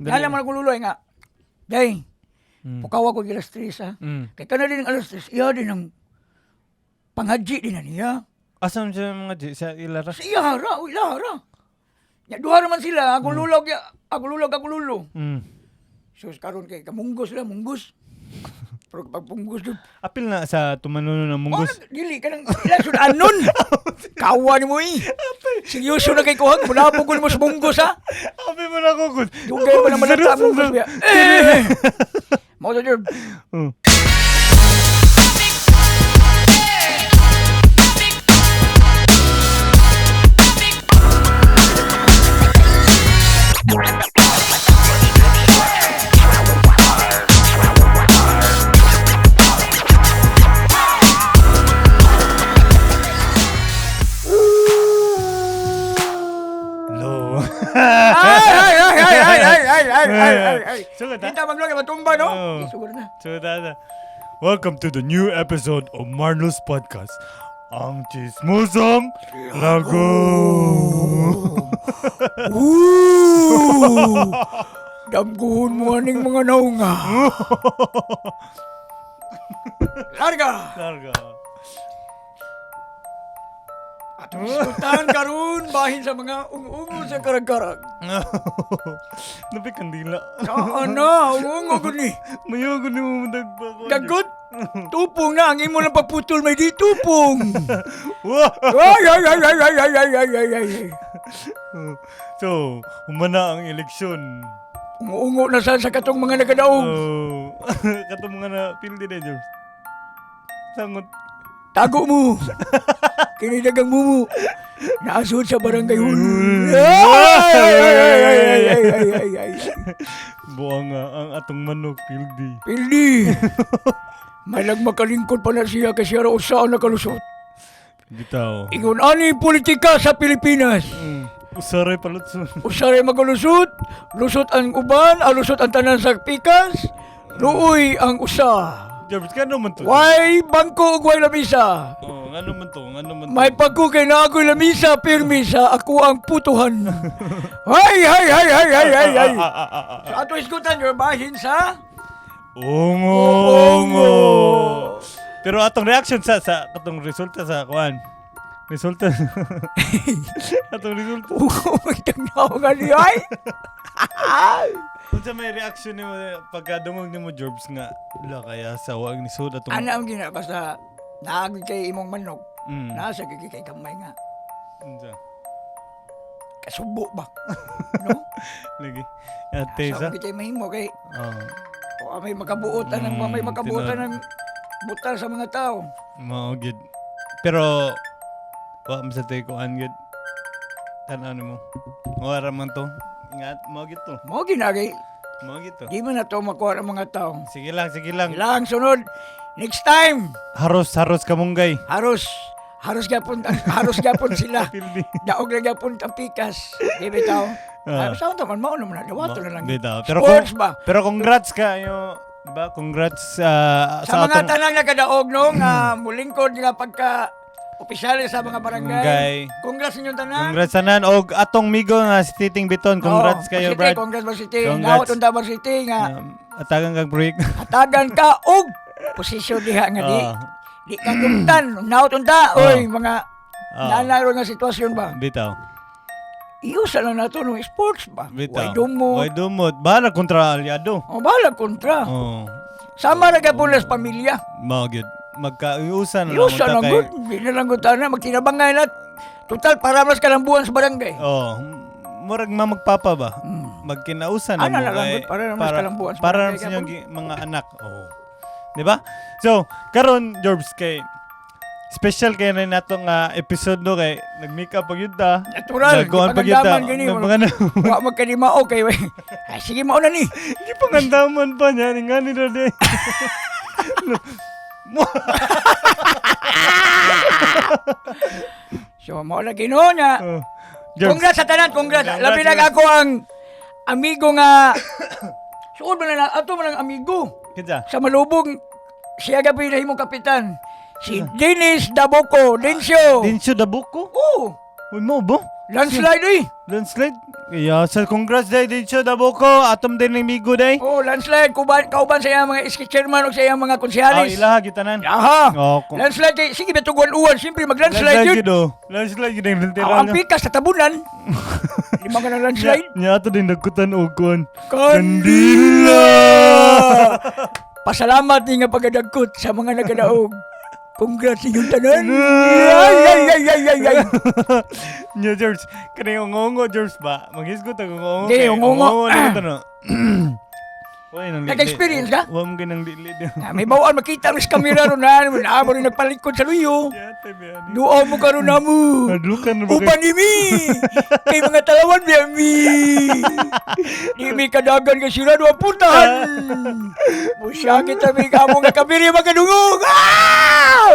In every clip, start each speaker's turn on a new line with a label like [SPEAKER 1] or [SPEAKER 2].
[SPEAKER 1] Dali.
[SPEAKER 2] Alam mo na kung luloy nga. Day, pukawa ko alas 3 ha. Kay kana din ang alas 3, iya din ang panghaji din na niya.
[SPEAKER 1] Asa man siya mga G? Sa ilara?
[SPEAKER 2] Sa iya ra, o ila ra. Nya duha naman sila, akong lulog, akong lulog, akong lulo. So karon kay kamunggos sila, munggos. Pero pag punggos doon,
[SPEAKER 1] Apil na sa tumanuno ng munggos.
[SPEAKER 2] oh, dili ka nang ila sudanon. Kawa ni mo eh. Seryoso na kay kuhag, mulabog ko ni mo sa munggos ha.
[SPEAKER 1] Apil mo na ako. Good.
[SPEAKER 2] Dugay pa naman ang munggos niya. Eh! Mao sa Jorb.
[SPEAKER 1] Oh. Hello.
[SPEAKER 2] Ay, ay, ay, ay, ay, ay, ay, ay, ay, ay, ay.
[SPEAKER 1] Sugod, ha?
[SPEAKER 2] Kita maglo kay matumba, no?
[SPEAKER 1] Oo.
[SPEAKER 2] Di, sugod na.
[SPEAKER 1] So, tata. Welcome to the new episode of Marlo's Podcast. Ang Chismosong Lago.
[SPEAKER 2] Ooh! Damguhon mo aning mga naunga. Larga!
[SPEAKER 1] Larga.
[SPEAKER 2] Atong isgutan karon bahin sa mga ungungo sa karag-karag.
[SPEAKER 1] Napi kandila.
[SPEAKER 2] Oo na, ungungo gud ni.
[SPEAKER 1] Mayo ko ni mo dagpa.
[SPEAKER 2] Dagot! Tupong na, ang imo lang pagputol may di tupong.
[SPEAKER 1] Wah!
[SPEAKER 2] Ay, ay, ay, ay, ay, ay, ay, ay, ay, ay.
[SPEAKER 1] So, humana ang eleksyon.
[SPEAKER 2] Ungo-ungo na sa katong mga nagadaog.
[SPEAKER 1] Oh. Katong mga na pildi na, James. Sangot.
[SPEAKER 2] Tago mo. Kinidagang mumu. Naasod sa barangay hul. Ay, ay, ay, ay, ay, ay, ay, ay, ay.
[SPEAKER 1] Buang nga ang atong manok pildi.
[SPEAKER 2] Pildi. May nagmakalingkod pa na siya kasi siya raw saan nakalusot.
[SPEAKER 1] Bitaw.
[SPEAKER 2] Ingon ani politika sa Pilipinas.
[SPEAKER 1] Usaray palutso.
[SPEAKER 2] Usaray magalusot, lusot ang uban, alusot ang tanan sa pikas, luoy ang usa.
[SPEAKER 1] James, ngano man to?
[SPEAKER 2] Way bangko ug way lamisa.
[SPEAKER 1] Oh, ngano man to? Ngano man to?
[SPEAKER 2] May pagko kay na ako'y lamisa, pirmi sa ako ang putuhan. Hay, hay, hay, hay, hay, hay, hay. Sa ato isgutan, your bahin sa
[SPEAKER 1] Ungo, ungo. Pero atong reaction sa atong resulta sa kuan. Resulta. Atong resulta.
[SPEAKER 2] Ungo, magtagnaw nga niya, ay.
[SPEAKER 1] Unsa may reaction nimo pagkadungog nimo Jorbs nga la kaya sa wag ni sud atong
[SPEAKER 2] Ana ang gina, basta naagod kay imong manok, nasa kay kay kamay nga.
[SPEAKER 1] Unsa?
[SPEAKER 2] Kasubo ba? No?
[SPEAKER 1] Lagi. Ate
[SPEAKER 2] Sa
[SPEAKER 1] sa.
[SPEAKER 2] kitay mahimo kay
[SPEAKER 1] Oh,
[SPEAKER 2] o, may makabuotan ng may makabuotan
[SPEAKER 1] tinuod.
[SPEAKER 2] ng butal sa mga tao.
[SPEAKER 1] Mao gid. Pero wa man sa tay kuan gid. Tan-aw nimo. Wala man to. Ingat mao gid to.
[SPEAKER 2] Mo ginagay,
[SPEAKER 1] Mao gid to.
[SPEAKER 2] di man na to makuha ng mga tao.
[SPEAKER 1] Sige lang, sige lang.
[SPEAKER 2] Ilang sunod, next time,
[SPEAKER 1] Haros, haros kamunggay.
[SPEAKER 2] haros, haros gyapon, haros gyapon sila.
[SPEAKER 1] Pildi.
[SPEAKER 2] Daog lang gyapon ang pikas. Di ba tao?
[SPEAKER 1] Ah.
[SPEAKER 2] Ay, saan to man mao naman na, dawato na lang.
[SPEAKER 1] Bitaw. Pero
[SPEAKER 2] Sports ba?
[SPEAKER 1] Pero congrats kayo, di ba? Congrats
[SPEAKER 2] Sa mga
[SPEAKER 1] atong
[SPEAKER 2] tanang nakadaog no nga mulingkod nga pagka opisyales sa mga barangay.
[SPEAKER 1] Barangay.
[SPEAKER 2] Congrats inyong tanan.
[SPEAKER 1] Congrats tanan og atong migo nga si Titing Biton. Congrats
[SPEAKER 2] Oo,
[SPEAKER 1] kayo,
[SPEAKER 2] City,
[SPEAKER 1] Brad.
[SPEAKER 2] Congrats ba City.
[SPEAKER 1] Congrats.
[SPEAKER 2] Naot unta ba City nga
[SPEAKER 1] Atagan kag break.
[SPEAKER 2] hatagan ka og posisyon diha nga di di ka gumtan. Naot unta oy mga nanaro nga sitwasyon ba.
[SPEAKER 1] Bitaw.
[SPEAKER 2] Iusa lang nato no sports ba.
[SPEAKER 1] Bitaw.
[SPEAKER 2] Way dumot.
[SPEAKER 1] Way dumot. Bahala kontra aliado.
[SPEAKER 2] O bahala kontra.
[SPEAKER 1] Oh.
[SPEAKER 2] Sama ra gyapon las pamilya.
[SPEAKER 1] Mao gyud. Magkaiusan na lang
[SPEAKER 2] Iusa
[SPEAKER 1] unta
[SPEAKER 2] lang
[SPEAKER 1] kay.
[SPEAKER 2] gud. Di na lang gud ana magtinabangay na. Total para mas kalambuan sa barangay.
[SPEAKER 1] Oh, murag mamagpapa ba? Magkinausan na
[SPEAKER 2] Ana
[SPEAKER 1] mo
[SPEAKER 2] na lang
[SPEAKER 1] kay
[SPEAKER 2] gud, para naman sa kalambuan sa
[SPEAKER 1] para
[SPEAKER 2] barangay
[SPEAKER 1] sa inyong
[SPEAKER 2] gyapon.
[SPEAKER 1] mga anak. Oh. Di ba? So, karon Jorbs kay special kay na nato nga episode no kay nag-makeup pag yun ta.
[SPEAKER 2] Natural,
[SPEAKER 1] Nagkuhan pag yun ta.
[SPEAKER 2] gipangandaman gani.
[SPEAKER 1] Nagpangandaman.
[SPEAKER 2] Wa magkanimao kay ay sige mao na ni.
[SPEAKER 1] Gipangandaman pa niya ni nga ni Rade.
[SPEAKER 2] So mao na Ginoo niya.
[SPEAKER 1] Oh. Jorbs,
[SPEAKER 2] Congrats sa tanan, congrats.
[SPEAKER 1] Congrats,
[SPEAKER 2] Labi na
[SPEAKER 1] congrats.
[SPEAKER 2] ako ang amigo nga suod man na ato man ang amigo
[SPEAKER 1] Kinsa?
[SPEAKER 2] sa Malubong siya gabi na himong kapitan. Si Dennis Daboco, Dencio.
[SPEAKER 1] Dinsyo Dabuko?
[SPEAKER 2] Oo,
[SPEAKER 1] Uy mo ba?
[SPEAKER 2] Landslide eh.
[SPEAKER 1] Landslide. Yeah, so congrats day din siya Daboko. Atom din ng migo day.
[SPEAKER 2] Oh, landslide kuban kauban sa iyang mga iski chairman ug sa iyang mga
[SPEAKER 1] Ah,
[SPEAKER 2] konsehalis.
[SPEAKER 1] ilaha gitanan.
[SPEAKER 2] Aha.
[SPEAKER 1] Oh,
[SPEAKER 2] Landslide kay sige betong uwan, siyempre mag-landslide yun.
[SPEAKER 1] Landslide yun oh. Landslide yun ang
[SPEAKER 2] Aw, ang pikas sa tabunan. Lima ka ng landslide.
[SPEAKER 1] Nya ato din nagkutan og kuan.
[SPEAKER 2] Kandila! Pasalamat ni nga pagadagkot sa mga nagadaog. Congrats inyong tanan. Ay, ay, ay, ay, ay, ay.
[SPEAKER 1] Nya George, kani ungongo George ba? Maghisgot ang ungongo.
[SPEAKER 2] Di,
[SPEAKER 1] kay
[SPEAKER 2] ungongo.
[SPEAKER 1] Ungongo na ito no. Uy, nang lili.
[SPEAKER 2] Naka-experience ka?
[SPEAKER 1] Wa mo ganang lili.
[SPEAKER 2] Na, may bawaan makita ang kamera ron na. Naamo rin nagpalikod sa luyo.
[SPEAKER 1] Yate ba ni?
[SPEAKER 2] Duaw mo karon na mo.
[SPEAKER 1] Nadlukan na ba kayo?
[SPEAKER 2] Uban ni mi. Kay mga talawan biya mi. Di mi kadagan kay sila dua putahan. Musya kita mi kamo nga kabiri magadungog. Ah!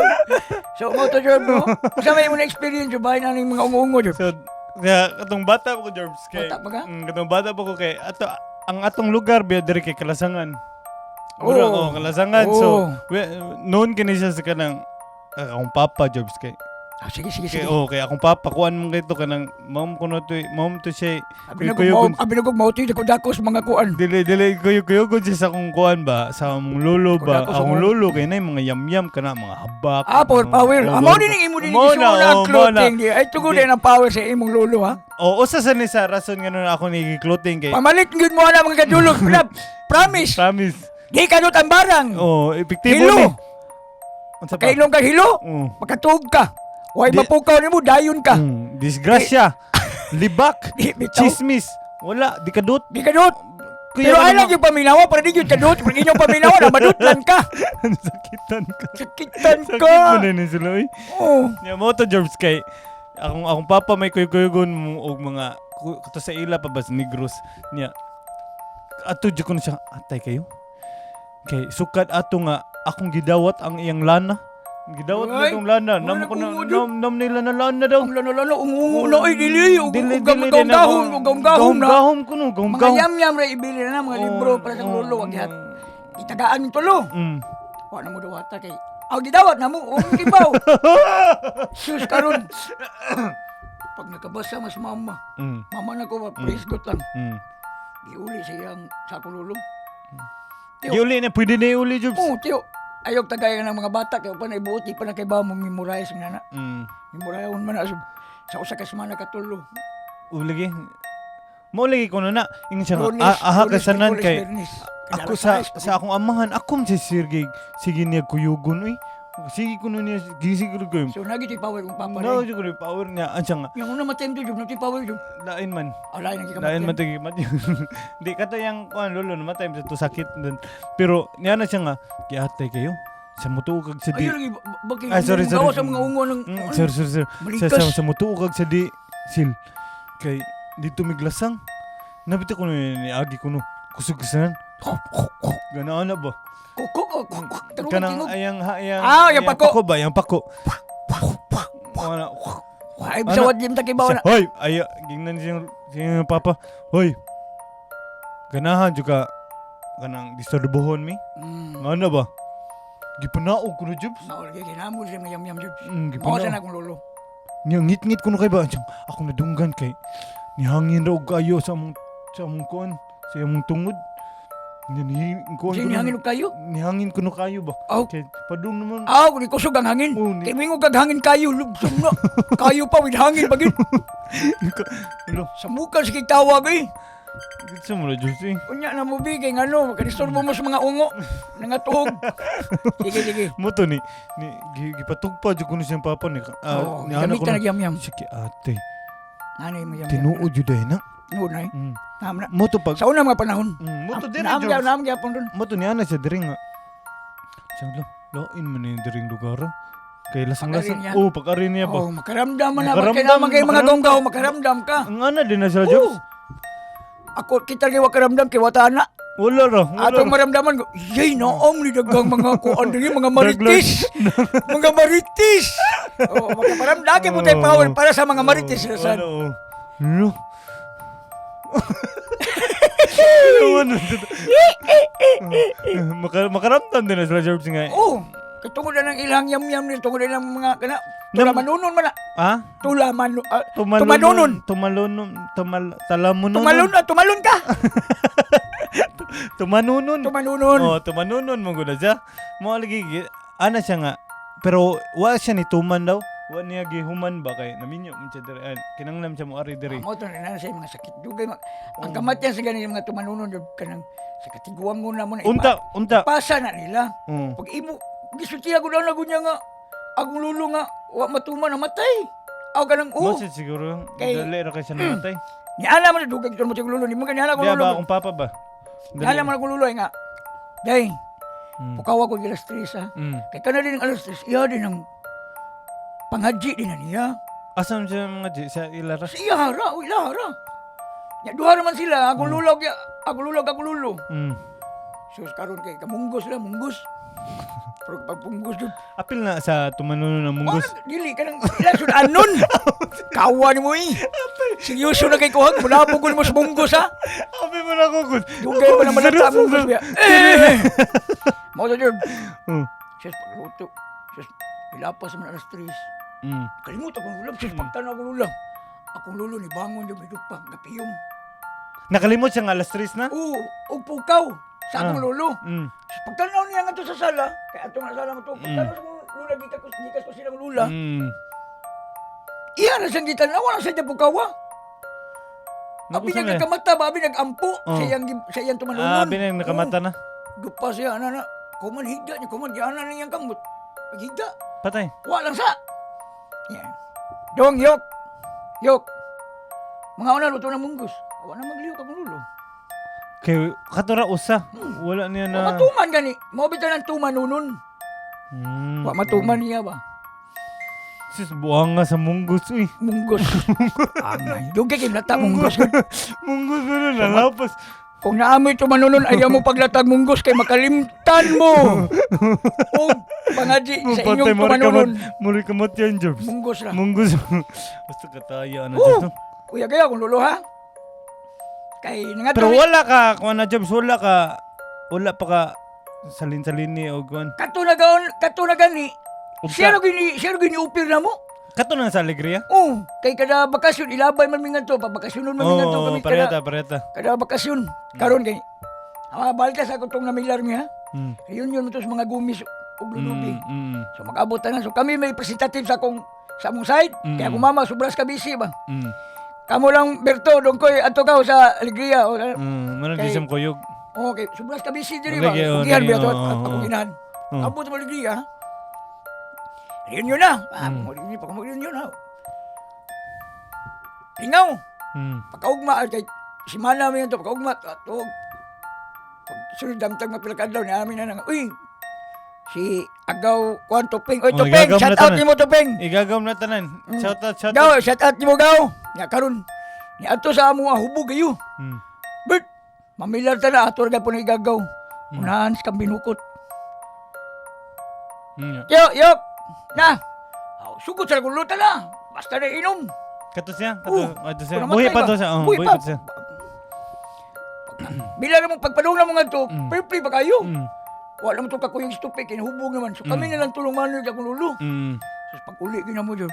[SPEAKER 2] So mo to Jorb no. Usa may mo na experience ba na ning mga ungo-ungo Jorb?
[SPEAKER 1] So, kaya katong bata pa ko, Jorbs, kay
[SPEAKER 2] Bata pa ka?
[SPEAKER 1] Katong bata pa ko kay ato ang atong lugar biya diri kay Kalasangan.
[SPEAKER 2] Oo.
[SPEAKER 1] Mura oh, Kalasangan. So,
[SPEAKER 2] Oo.
[SPEAKER 1] noon kini siya sa kanang akong papa Jorbs kay
[SPEAKER 2] Ah, sige sige
[SPEAKER 1] kay
[SPEAKER 2] sige.
[SPEAKER 1] oh, kay akong papa kuan man kay to kanang mom kuno to mom to siya
[SPEAKER 2] Abi na kog abi na kog mao dako dako sa mga kuan.
[SPEAKER 1] Dili dili kuyo siya sa akong kuan ba sa among lolo ba
[SPEAKER 2] Kung dako sa
[SPEAKER 1] akong
[SPEAKER 2] mga-
[SPEAKER 1] lolo kay nay mga yam-yam kana mga habak.
[SPEAKER 2] Ah, power power.
[SPEAKER 1] Oh,
[SPEAKER 2] Ah, mao din ang imo din
[SPEAKER 1] Mao na,
[SPEAKER 2] gisuon ang
[SPEAKER 1] oh, mao na.
[SPEAKER 2] clothing di. Ay tugod din ang power sa imong lolo ha.
[SPEAKER 1] Oh, usa sa ni sa rason nga na ako ni clothing kay
[SPEAKER 2] Pamalit gyud mo ana mga kadulog. Promise.
[SPEAKER 1] Promise.
[SPEAKER 2] Di ka ang barang.
[SPEAKER 1] Oh, epektibo
[SPEAKER 2] Hilo.
[SPEAKER 1] ni. Unsa pa?
[SPEAKER 2] Kailong ka hilo.
[SPEAKER 1] Oh.
[SPEAKER 2] Makatuog ka. Way mapukaw nimo dayon ka.
[SPEAKER 1] Disgrasya. Libak.
[SPEAKER 2] Di bitaw.
[SPEAKER 1] Chismis. Wala, di kadut.
[SPEAKER 2] Di ka dot.
[SPEAKER 1] Kuya,
[SPEAKER 2] Pero
[SPEAKER 1] ano
[SPEAKER 2] ay lang yung paminawa para di yun kadot. Para inyong paminawa na madutlan ka.
[SPEAKER 1] Sakitan ka.
[SPEAKER 2] Sakitan
[SPEAKER 1] Sakit
[SPEAKER 2] ka.
[SPEAKER 1] mo na ni sila oy.
[SPEAKER 2] Oh.
[SPEAKER 1] Nya mo to Jorbs kay akong akong papa may kuyog-kuyogon mo og mga kato sa ila pa ba sa Negros niya. Ato jud ko na siya atay kayo. Kay sukad ato nga akong gidawat ang iyang lana. Gidawat
[SPEAKER 2] Ay,
[SPEAKER 1] na itong lana.
[SPEAKER 2] wala
[SPEAKER 1] Nam ko na
[SPEAKER 2] ungo jud.
[SPEAKER 1] nam, nam nila na lana daw.
[SPEAKER 2] Ang lano-lano, ungungo na ay dili.
[SPEAKER 1] Dili,
[SPEAKER 2] Ug
[SPEAKER 1] dili din ako.
[SPEAKER 2] gahom, ug gahom na.
[SPEAKER 1] Gahom ko no, gahom
[SPEAKER 2] Mga
[SPEAKER 1] gahom.
[SPEAKER 2] yam-yam ra ibili na mga libro para sa lolo wag gihat. Itagaan yung tulo. Wa na mo dawata kay aw gidawat na mo og kibaw. Sus karon. Pag nakabasa mas mama. Mama na ko praise God lang. Giuli sa iyang sa akong lolo. Tiyo.
[SPEAKER 1] Giuli na, pwede na iuli, Jobs.
[SPEAKER 2] Oh, tiyo. Ayog tagay ng mga bata kay pa na ibuot di pa na kay ba mo memorize nga na. Memorize man na sa usa ka semana katulo.
[SPEAKER 1] Uligi. Mo lagi ko na na. Ingon siya nga,
[SPEAKER 2] Lunes,
[SPEAKER 1] aha
[SPEAKER 2] Lunes,
[SPEAKER 1] kasanan
[SPEAKER 2] Miyerkules,
[SPEAKER 1] kay
[SPEAKER 2] Biyernes.
[SPEAKER 1] ako sa akong amahan ako man si Sir Gig. Sige niya kuyugon uy. Sige kuno niya gisig ko.
[SPEAKER 2] So nagi ti power kong papa
[SPEAKER 1] No,
[SPEAKER 2] rin.
[SPEAKER 1] jud ko ni power niya. Ang siya nga
[SPEAKER 2] Yang una matem to jud, nagti power jud.
[SPEAKER 1] lain man.
[SPEAKER 2] Alay nang
[SPEAKER 1] Lain man
[SPEAKER 2] gikamatay.
[SPEAKER 1] to mat. Di kato yang kuan lolo namatay sa to sakit dun. Pero niya na siya nga giatay kayo. Sa mutuo kag sa di.
[SPEAKER 2] Ayun lagi bakit
[SPEAKER 1] Ay, sorry, sorry.
[SPEAKER 2] gawa sa mga ungo ng
[SPEAKER 1] Sorry, sorry, sorry. Sa,
[SPEAKER 2] Malikas.
[SPEAKER 1] sa mutuo kag sa di sil. Kay dito miglasang. Nabita ko ni agi ko no. Kusog kasanan. Ganaan na ba?
[SPEAKER 2] Kukuk oh, kukuk. Tarong
[SPEAKER 1] Kanang
[SPEAKER 2] tingog.
[SPEAKER 1] ayang ayang
[SPEAKER 2] Ah, yang pako.
[SPEAKER 1] ba yang pako. Wala.
[SPEAKER 2] Ay bisawad lim ta kibaw na.
[SPEAKER 1] Hoy, ay gingnan siyang siyang papa. Hoy. Ganahan juga kanang disturbuhon mi. Ngano ba? Gipanaog ko na jubs.
[SPEAKER 2] Mao lagi kinamo siya mga yam-yam jud.
[SPEAKER 1] Gipanaog.
[SPEAKER 2] Mao sa na akong lolo.
[SPEAKER 1] Niya ngit-ngit ko na kay ba? Siyang, ako nadunggan kay nihangin raw og kayo sa among kuan, sa among tungod. Niya ni kuan
[SPEAKER 2] Siya
[SPEAKER 1] ko na-
[SPEAKER 2] nihangin og kayo.
[SPEAKER 1] Nihangin ko na kayo ba?
[SPEAKER 2] Aw.
[SPEAKER 1] Kay padung naman.
[SPEAKER 2] Aw, kung kusog ang hangin.
[SPEAKER 1] Oh,
[SPEAKER 2] Kay mingo kag hangin kayo, lubsong na. Kayo pa with hangin pagin.
[SPEAKER 1] Ulo,
[SPEAKER 2] Sa muka sige tawag eh.
[SPEAKER 1] gitsa mo na Diyos eh.
[SPEAKER 2] Unya na mo bi kay ngano, makadisturbo mo sa mga ungo. Nangatuog. Sige sige.
[SPEAKER 1] Mo to ni, ni gipatugpa jud ko ni siyang papa ni.
[SPEAKER 2] Oh,
[SPEAKER 1] ni anak
[SPEAKER 2] gamit
[SPEAKER 1] ko
[SPEAKER 2] na
[SPEAKER 1] na.
[SPEAKER 2] nagyam-yam.
[SPEAKER 1] Sige ate,
[SPEAKER 2] Nanay mo yam.
[SPEAKER 1] tinuod jud ay na.
[SPEAKER 2] Tinuod na eh. Naam na.
[SPEAKER 1] Mo to pag
[SPEAKER 2] Sa una mga panahon.
[SPEAKER 1] Mo to diri
[SPEAKER 2] Naam
[SPEAKER 1] Jobs.
[SPEAKER 2] gyapon, naam gyapon dun.
[SPEAKER 1] Mo to ni ana siya diri nga. Siya lang, lain man ni diring lugar. Oh. Kay lasang-lasang.
[SPEAKER 2] Pag-ari niya.
[SPEAKER 1] Oh, pag-ari niya ba.
[SPEAKER 2] Oh, makaramdam man na.
[SPEAKER 1] Makaramdam,
[SPEAKER 2] Makaramdam kay mga
[SPEAKER 1] makaramdam.
[SPEAKER 2] gonggaw, makaramdam ka.
[SPEAKER 1] Ang ana din na sila Jobs.
[SPEAKER 2] Oh. Ako kita kay wakaramdam kay wata na.
[SPEAKER 1] Wala ra, wala
[SPEAKER 2] Atong
[SPEAKER 1] ra.
[SPEAKER 2] maramdaman ko, yay, naom ni dagang mga kuan diri, mga maritis. Mga maritis. Oh, makaparamdam kay mo tayo power para sa mga maritis.
[SPEAKER 1] Oh,
[SPEAKER 2] Rasan.
[SPEAKER 1] ano, oh. Ano? Ano? Makaramdam din na sila Jobs nga.
[SPEAKER 2] Oh, Kay tungod na ng ilang yam-yam nila, tungod na ng mga kana tula manunon man na.
[SPEAKER 1] Ha?
[SPEAKER 2] Tula manu
[SPEAKER 1] Tumalunon.
[SPEAKER 2] Tumanunon.
[SPEAKER 1] Tumalunon. Talamunon.
[SPEAKER 2] Tumalon ah, tumalon ka.
[SPEAKER 1] Tumanunon.
[SPEAKER 2] Tumanunon.
[SPEAKER 1] Oh, tumanunon mo gud siya. Mo lagi ana siya nga. Pero wa siya ni tuman daw. Wa niya gihuman ba kay naminyo man siya diri. Ay, kinanglan siya mo ari diri.
[SPEAKER 2] Mo to na sa mga sakit dugay ang kamatyan sa ganing mga tumanunon jud kanang sa katiguang mo na mo na
[SPEAKER 1] Unta, unta.
[SPEAKER 2] Pasa na nila.
[SPEAKER 1] Mm.
[SPEAKER 2] Pag imo gisulti ako daw na gunya nga akong lulo nga wa matuman namatay. Aw kanang
[SPEAKER 1] Mo
[SPEAKER 2] o.
[SPEAKER 1] siya siguro
[SPEAKER 2] Kay-
[SPEAKER 1] dali ra kay siya namatay.
[SPEAKER 2] Ni ana man dugay gid mo lulo ni mo kani ana akong
[SPEAKER 1] Di
[SPEAKER 2] lulo.
[SPEAKER 1] ba akong papa ba?
[SPEAKER 2] Ni ana man akong lulo ay nga. Day, pukaw ako alas 3 ha. Kay kana din ang alas 3, iya din ang panghaji din na niya.
[SPEAKER 1] Asa man siya mga G? Sa ilara?
[SPEAKER 2] Sa iya hara, o ila hara. Ya duha naman sila, akong lulo akong lulo akong lulo. Sus karon kay kamunggos sila, munggos. Pero pag punggos jud,
[SPEAKER 1] Apil na sa tumanunon ng munggos.
[SPEAKER 2] oh, dili ka nang ila sudanon. Kawa ni mo eh. Seryoso na kay kuhag, mulabog ko mo sa munggos ha.
[SPEAKER 1] Apil mo na ko gud.
[SPEAKER 2] Dugay pa naman ang munggos biya. Eh! Mo sa jud. Sus pagluto. Sus ilapas man alas 3. Kalimut akong ulam, sus pagtanaw akong ulam. Akong lulo ni bangon jud hidup pa, gapiyong.
[SPEAKER 1] Nakalimot siya nga alas 3 na?
[SPEAKER 2] Oo, og pukaw sa akong lulo. Sus pagtanaw niya ngadto sa sala, kay ato nga sala mo to, pagtanaw sa akong lula gikas ko silang lula. Iya na siyang gitan-aw, wala siya pukawa.
[SPEAKER 1] Naku,
[SPEAKER 2] Abi
[SPEAKER 1] saan
[SPEAKER 2] niya
[SPEAKER 1] eh?
[SPEAKER 2] nagkamata ba, abi nagampo sa iyang tumanunon.
[SPEAKER 1] Ah, abi na nakamata na.
[SPEAKER 2] Oo, dupa siya, ana na. Kuman higda niya, kuman giana niyang kamot. Higda,
[SPEAKER 1] Patay.
[SPEAKER 2] wa lang sa. Yan. Dong, yok. Yok. Mga una, luto ng munggos. Wa na magliyok akong lulo.
[SPEAKER 1] Kay katura usa. Wala niya na.
[SPEAKER 2] Wa matuman gani. Mao bitaw ng tumanunon. Wa matuman niya ba?
[SPEAKER 1] Sus, buwang nga sa munggos uy.
[SPEAKER 2] Munggos. Angay. Dugay kay lata munggos.
[SPEAKER 1] Munggos na nalapas.
[SPEAKER 2] Kung naamoy tumanunon, ayaw mo paglatag munggos kay makalimtan mo. O pangaji sa inyong tumanunon.
[SPEAKER 1] Muri kamot yan, Jobs.
[SPEAKER 2] Munggos ra.
[SPEAKER 1] Munggos. Basta kataya na
[SPEAKER 2] Oo.
[SPEAKER 1] dito.
[SPEAKER 2] Kuya kaya kung lulo ha. Kay nangadto
[SPEAKER 1] Pero wala ka, kuan na Jobs, wala ka, wala pa ka salin-salini o kuan.
[SPEAKER 2] Kato na gaon, kato na gani.
[SPEAKER 1] Unsa?
[SPEAKER 2] Siya ra gini upir na mo.
[SPEAKER 1] Kato na sa Alegria?
[SPEAKER 2] Oh, kay kada bakasyon ilabay man mi ngadto, pabakasyonon man mi ngadto
[SPEAKER 1] Oo,
[SPEAKER 2] kami
[SPEAKER 1] pareta,
[SPEAKER 2] kada
[SPEAKER 1] pareta.
[SPEAKER 2] kada bakasyon. Karon kay balik sa ako tong namilar mi ha. Reunion mo to sa mga gumis ug lulubi. So mag-abot na. So kami may representative sa akong sa among side. Kaya akong mama sobras ka busy ba. Kamo lang Berto dongkoy adto ka sa Alegria. O,
[SPEAKER 1] Manang
[SPEAKER 2] Kay-
[SPEAKER 1] di siya kuyog.
[SPEAKER 2] Okay, sobras ka busy diri ba.
[SPEAKER 1] Lagi, oh,
[SPEAKER 2] Kugihan
[SPEAKER 1] lagi,
[SPEAKER 2] ba ato
[SPEAKER 1] oo,
[SPEAKER 2] at
[SPEAKER 1] oo.
[SPEAKER 2] akong inahan.
[SPEAKER 1] Oo.
[SPEAKER 2] Abot sa Alegria. Reunion na. Ah, mo reunion pa mo reunion na. Lingaw. Pagkaugma ay kay si Mana mi to pagkaugma to. Pag sunod damtag mapila ka adlaw ni amin na nga, uy, si Agaw kuan Tuping. Oy
[SPEAKER 1] Oh,
[SPEAKER 2] Tuping,
[SPEAKER 1] igagaw mo
[SPEAKER 2] shout
[SPEAKER 1] na
[SPEAKER 2] out
[SPEAKER 1] tanan.
[SPEAKER 2] nimo Tuping.
[SPEAKER 1] Igagaw na tanan. Shout out, shout
[SPEAKER 2] Gaw,
[SPEAKER 1] out.
[SPEAKER 2] shout out nimo gaw. Nya karon ni adto sa amo nga hubog kayo. Bert, mamilar ta na ato ra gyapon igagaw. Unahan sa kang binukot. Yo, yo. Na. Aw, sugot sa gulutan na. Basta na inom.
[SPEAKER 1] Kato siya,
[SPEAKER 2] Oo.
[SPEAKER 1] kato, kato siya.
[SPEAKER 2] Kung
[SPEAKER 1] Buhi
[SPEAKER 2] namatay
[SPEAKER 1] pa
[SPEAKER 2] ba?
[SPEAKER 1] to siya. Oh,
[SPEAKER 2] Buhi
[SPEAKER 1] buhi
[SPEAKER 2] pa.
[SPEAKER 1] pa to siya.
[SPEAKER 2] Bila na mong pagpadung na mo nga to, fair play ba kayo? Wala mo to kakuyong stupid, kinahubog naman. So kami na lang tulong manog akong lulo. So pag uli gina mo dyan,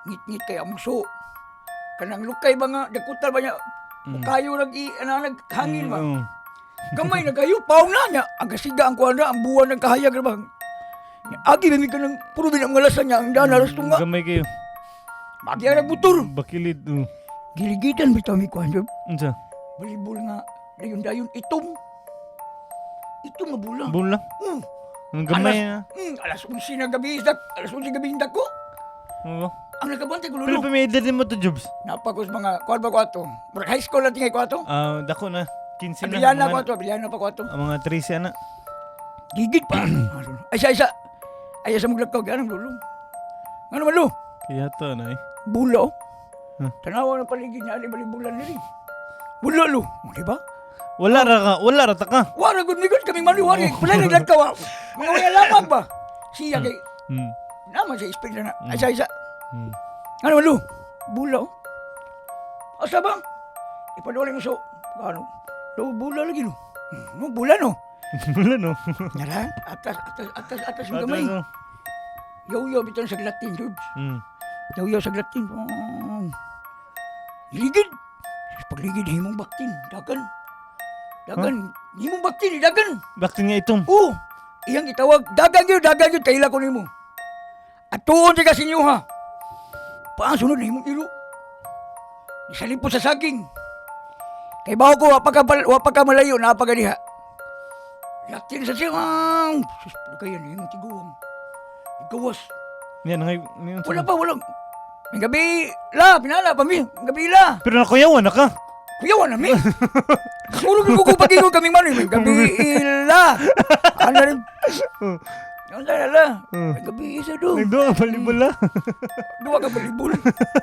[SPEAKER 2] ngit-ngit kay among so. Kanang lukay ba nga, dakutal ba niya, kayo nag i, ana, naghangin ba? Gamay na kayo, paong na niya. Ang kasiga ang kuwan na, ang buwan ng kahayag na ba? Nya, agi ba mi ka ng puro bin ang ngalasan niya, ang daan, alas tunga.
[SPEAKER 1] Gamay kayo.
[SPEAKER 2] Magi ang nagbutor.
[SPEAKER 1] Bakilid. Oh.
[SPEAKER 2] Giligitan bitaw mi kuwan dyan.
[SPEAKER 1] Unsa?
[SPEAKER 2] Balibol nga, dayon-dayon, itom. Itom nga bula.
[SPEAKER 1] Bula. Ang gamay na.
[SPEAKER 2] Alas 11 na gabi, alas 11 gabi dako.
[SPEAKER 1] Oo.
[SPEAKER 2] Ang nakabantay ko
[SPEAKER 1] Pero
[SPEAKER 2] lulo.
[SPEAKER 1] pa may edad din mo to, Jobs.
[SPEAKER 2] Napakos mga, kuwan ba ko ato? Murag high school na tingay ko ato.
[SPEAKER 1] Ah, dako na. 15 na.
[SPEAKER 2] Abiliana
[SPEAKER 1] mga-
[SPEAKER 2] ko ato, abiliana pa ko ato.
[SPEAKER 1] Ang mga 13 ana.
[SPEAKER 2] Gigit pa. Ay, isa, isa. Ay, sa maglakaw, ganang lulo. Nga naman lo?
[SPEAKER 1] Kaya to na eh.
[SPEAKER 2] Bula oh.
[SPEAKER 1] Huh.
[SPEAKER 2] Tanawa ng paligid niya, ali balibulan nila. Bula lo. O, di ba?
[SPEAKER 1] Wala ra ka, wala ra ta ka.
[SPEAKER 2] Wala gud migod kaming mali wala. Pala naglakaw. Ah. Mga wala lamang ba? Siya kay naman sa ispil na. Ay, isa, isa. Ano man lo? Bula oh. Asa ba? Ipaduli mo so. Ano? Lo bula lagi no. No bula no.
[SPEAKER 1] Wala no.
[SPEAKER 2] Nara, atas, atas, atas, atas yung gamay.
[SPEAKER 1] Atras, oh.
[SPEAKER 2] Yaw-yaw bitaw sa Latin, Jobs. Yaw-yaw sa Latin. Oh. Ligid. Pagligid, himong baktin. Dagan. Dagan. Himong baktin, dagan.
[SPEAKER 1] Bakit nga itom?
[SPEAKER 2] Oo. Iyang gitawag. Dagan yun, dagan yun. Kaila ko nimo. At tuon siya sa inyo ha. Paang sunod na himong ilo. Isalipot sa saging. Kay bawo ko, wapa ka malayo, napaganiha. Latin sa siyang. Sus, kaya na himong tiguang. Igawas.
[SPEAKER 1] Yan, ngay, ngayon.
[SPEAKER 2] Wala pa, wala. May gabi, la, pinala pa mi. May gabi la.
[SPEAKER 1] Pero nakuyawan na ka.
[SPEAKER 2] Kuyawan na mi. Puro ko ko pagingon kaming manoy. May gabi ila. Ano rin? Ano na la? May gabi isa do.
[SPEAKER 1] Nagduwa ka palibula.
[SPEAKER 2] Duwa ka palibol.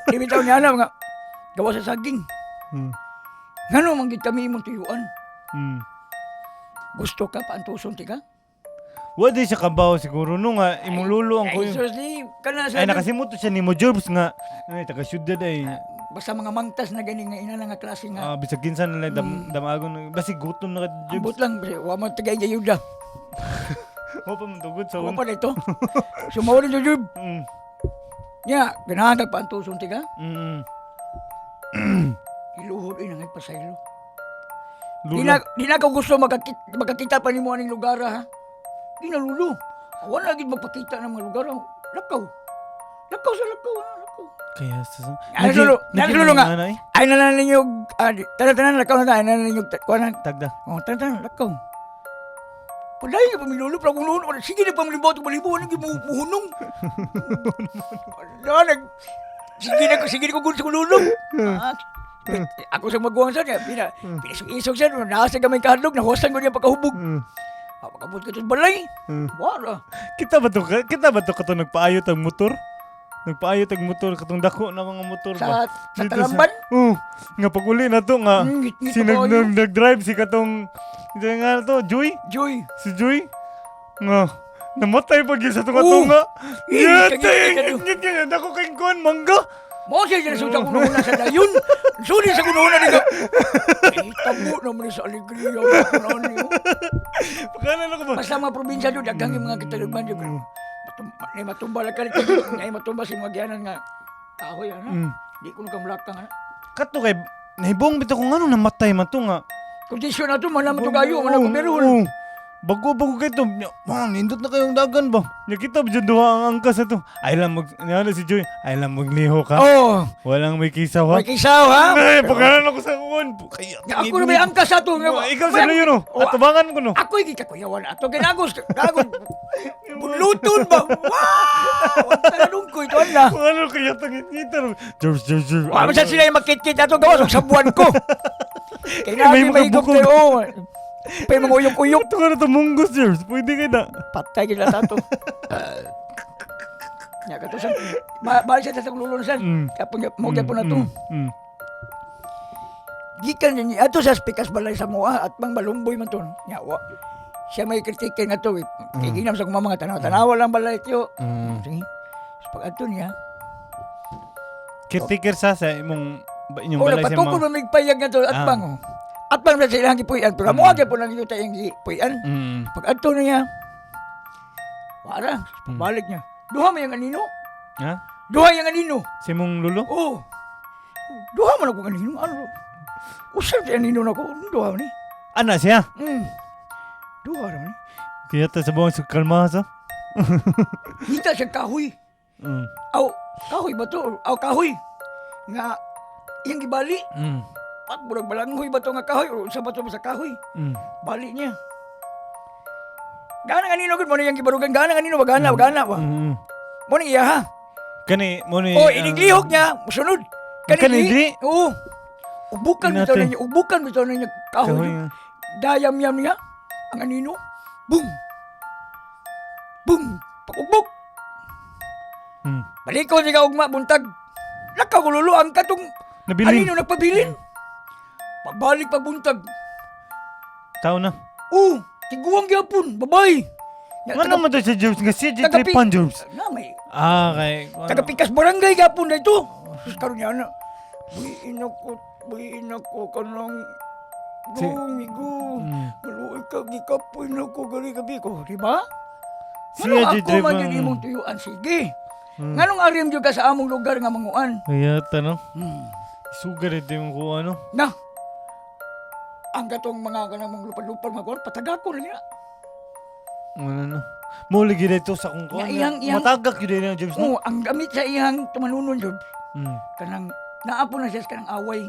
[SPEAKER 2] Di bitaw niya na mga gawa sa saging. Ngano man gid kami imong tuyuan. Gusto ka paantuson ti ka?
[SPEAKER 1] Wa di siya kabaw siguro no nga imong lulo ang
[SPEAKER 2] Ay,
[SPEAKER 1] kuyo.
[SPEAKER 2] sus di kana sa
[SPEAKER 1] Ay nakasimot to siya ni mo Jobs nga ay taga syudad ay
[SPEAKER 2] basta mga mangtas na gani nga ina na nga klase nga.
[SPEAKER 1] Bisag kinsa na lang dam, damagon basi gutom na ka Jobs.
[SPEAKER 2] Ambot lang wa man tagay ayuda.
[SPEAKER 1] Wa pa man tugod sa
[SPEAKER 2] Wa
[SPEAKER 1] una.
[SPEAKER 2] pa dito. Sumaw rin jud. Nya, ganahan kag paantuson ti ka? Iluhod ay nangay pasaylo. Di
[SPEAKER 1] Lulo.
[SPEAKER 2] na, di na ko gusto magkakita pa nimo aning lugar ha. Di na lulo. Wala gid magpakita ng mga lugar. Ha. Lakaw. Lakaw sa lakaw. Ha? Lakaw.
[SPEAKER 1] Kaya sa
[SPEAKER 2] Ay, lulo. Ay, lulo nga.
[SPEAKER 1] Ano, eh?
[SPEAKER 2] Ay na lang ninyo. Ah, tanan tanan lakaw na ta. Ay na lang ninyo. Kuha na.
[SPEAKER 1] Tagda.
[SPEAKER 2] Oh, tanan tanan lakaw. Padayon nga pamilulo pero kung lulo, sige na pamlibaw ito balibo, ano yung muhunong. Wala, nag, sige na ko gusto ko lulo. Ah, ako sa maguwang sa niya, pina, pinasok-isok siya, nasa gamay kahadlok, nahuwasan ko niya pagkahubog. Ah, pagkabot ka sa balay. Wala.
[SPEAKER 1] Kita ba to kato nagpaayo tag motor? Nagpaayo tag motor katong dako na mga motor ba?
[SPEAKER 2] Sa
[SPEAKER 1] Dito
[SPEAKER 2] Talamban?
[SPEAKER 1] Oo. Nga pag uli na to nga
[SPEAKER 2] Ngit-ngit
[SPEAKER 1] si
[SPEAKER 2] na
[SPEAKER 1] nag,
[SPEAKER 2] kayo.
[SPEAKER 1] nag, nag-drive si katong ito nga to, Joy?
[SPEAKER 2] Joy.
[SPEAKER 1] Si Joy? Nga namatay pag yun sa tunga
[SPEAKER 2] Oo.
[SPEAKER 1] tunga.
[SPEAKER 2] Eh,
[SPEAKER 1] Yeah,
[SPEAKER 2] kagit-
[SPEAKER 1] tay, ngit ngit dako kay kuan mangga.
[SPEAKER 2] Mo siya siya sa kunuuna sa dayon. Suli sa kunuuna nito. Eh, tabo naman sa alegria. Kunuuna niyo.
[SPEAKER 1] Pagkanan ako ba?
[SPEAKER 2] Basta mga probinsya doon, daghang yung mga kitalugman doon. May matumba lang ka may matumba sa mga giyanan nga kahoy, ano? Di ko nakamulakang, ano?
[SPEAKER 1] Kato kay nahibong bitaw kung ano namatay man to nga.
[SPEAKER 2] Kondisyon na ito, mana man ito kayo, mana ko meron.
[SPEAKER 1] Oo. Bago-bago kayo to. Man, nindot na kayong dagan ba? Nya kita ba dyan duha ang angkas na to? Ay lang mag... Nya na si Joy. Ay lang magliho ka.
[SPEAKER 2] Oh,
[SPEAKER 1] Walang may kisaw ha.
[SPEAKER 2] may kisaw, ha?
[SPEAKER 1] Ay, pagkanan ako sa kuwan. Kaya,
[SPEAKER 2] Nga, ako na may angkas ato. Nga,
[SPEAKER 1] Oh, ikaw sa layo no.
[SPEAKER 2] Oh,
[SPEAKER 1] At tubangan ko no.
[SPEAKER 2] Ako hindi ka kuyawan ato. Kinagos, kagos. Buluton ba? Wow! Ang talanong ko, ito na.
[SPEAKER 1] Ano kaya tangit ngita? George, George, George.
[SPEAKER 2] Wa man sa sila yung makit-kit ato gawas sa buwan ko. Kaya
[SPEAKER 1] May
[SPEAKER 2] natin
[SPEAKER 1] mga
[SPEAKER 2] may
[SPEAKER 1] bukog.
[SPEAKER 2] tayo. Oh. Pay mga uyok-uyok.
[SPEAKER 1] Ito ka na to munggos, George. Pwede ka na.
[SPEAKER 2] Patay kita tato. Nya kato sa balik sa sa lulo na san. Kapon mo gyapon na to. Gikan niya ato sa spikas balay sa mua at mang malumboy man to. Nya wa. Siya may kritik nga to. Eh. Kay ginam sa kumama mga tanaw-tanawa lang balay tiyo. Sige. Sa pag adto niya.
[SPEAKER 1] Caretaker sa imong inyong
[SPEAKER 2] Ora
[SPEAKER 1] balay sa
[SPEAKER 2] patukod
[SPEAKER 1] mga.
[SPEAKER 2] man migpayag nga to at bang. Oh. At bang sa ilang gipuy-an pero mo gyapon ang yuta iyang gipuy-an. Pag adto niya, wala, pagbalik niya. Duha man yung anino.
[SPEAKER 1] Ha?
[SPEAKER 2] Duha yung anino.
[SPEAKER 1] Sa imong lulo?
[SPEAKER 2] Oo. Duha man ako anino. Ano? Usap si anino na ko. Duha man ni.
[SPEAKER 1] Ana siya.
[SPEAKER 2] Duha man ni.
[SPEAKER 1] Kaya ta sa buong sa kalma sa.
[SPEAKER 2] Hita siya kahoy. Aw, kahoy ba to? Aw, kahoy. Nga, iyang gibali. At murag balanghoy ba to nga kahoy? O sa ba to sa kahoy? Bali niya. Gana nga nino gud mo na iyang gibarugan. Gana nga nino, wagana, wagana ba? Mo nang iya ha.
[SPEAKER 1] Kani mo ni
[SPEAKER 2] Oh, iniglihok niya, musunod.
[SPEAKER 1] Kani dili?
[SPEAKER 2] Oo. Ubukan bitaw
[SPEAKER 1] Inate.
[SPEAKER 2] niya, ubukan bitaw niya kahoy.
[SPEAKER 1] Kahoy, ah.
[SPEAKER 2] Dayam yam niya ang anino. Boom. Boom. Pagugbok. Baliko siya ugma buntag. Lakaw ko lulo ang katong
[SPEAKER 1] Nabilin.
[SPEAKER 2] anino nagpabilin. Pagbalik pagbuntag.
[SPEAKER 1] Tao na.
[SPEAKER 2] Oo, tiguang gyapon, babay. Nya,
[SPEAKER 1] Ano man to si Jobs nga si Tripan Jobs.
[SPEAKER 2] Na may
[SPEAKER 1] Ah, kay
[SPEAKER 2] taga Pikas Barangay gyapon na ito. Sus karon niya na. Buhiin ako, buhiin ako kanang Gumigo. Maluoy ka. Gikapoy na ko gani gabi ko, di ba?
[SPEAKER 1] Siya
[SPEAKER 2] Nganong
[SPEAKER 1] jud
[SPEAKER 2] ako man
[SPEAKER 1] driver.
[SPEAKER 2] jud imong tuyuan, sige. Nganong arim jud ka sa among lugar nga manguan?
[SPEAKER 1] Kaya tanong. Sugar ito yung kuha, no?
[SPEAKER 2] Na. Ang katong mga kanang mga lupad-lupad mga kuan, patagako lagi na.
[SPEAKER 1] Ano no? Muli gid ito sa kung kuha.
[SPEAKER 2] Nga, iyang-
[SPEAKER 1] Matagak yun din ang James, no?
[SPEAKER 2] Oo, ang gamit sa iyang tumanunon jud kanang naapo na siya sa kanang away.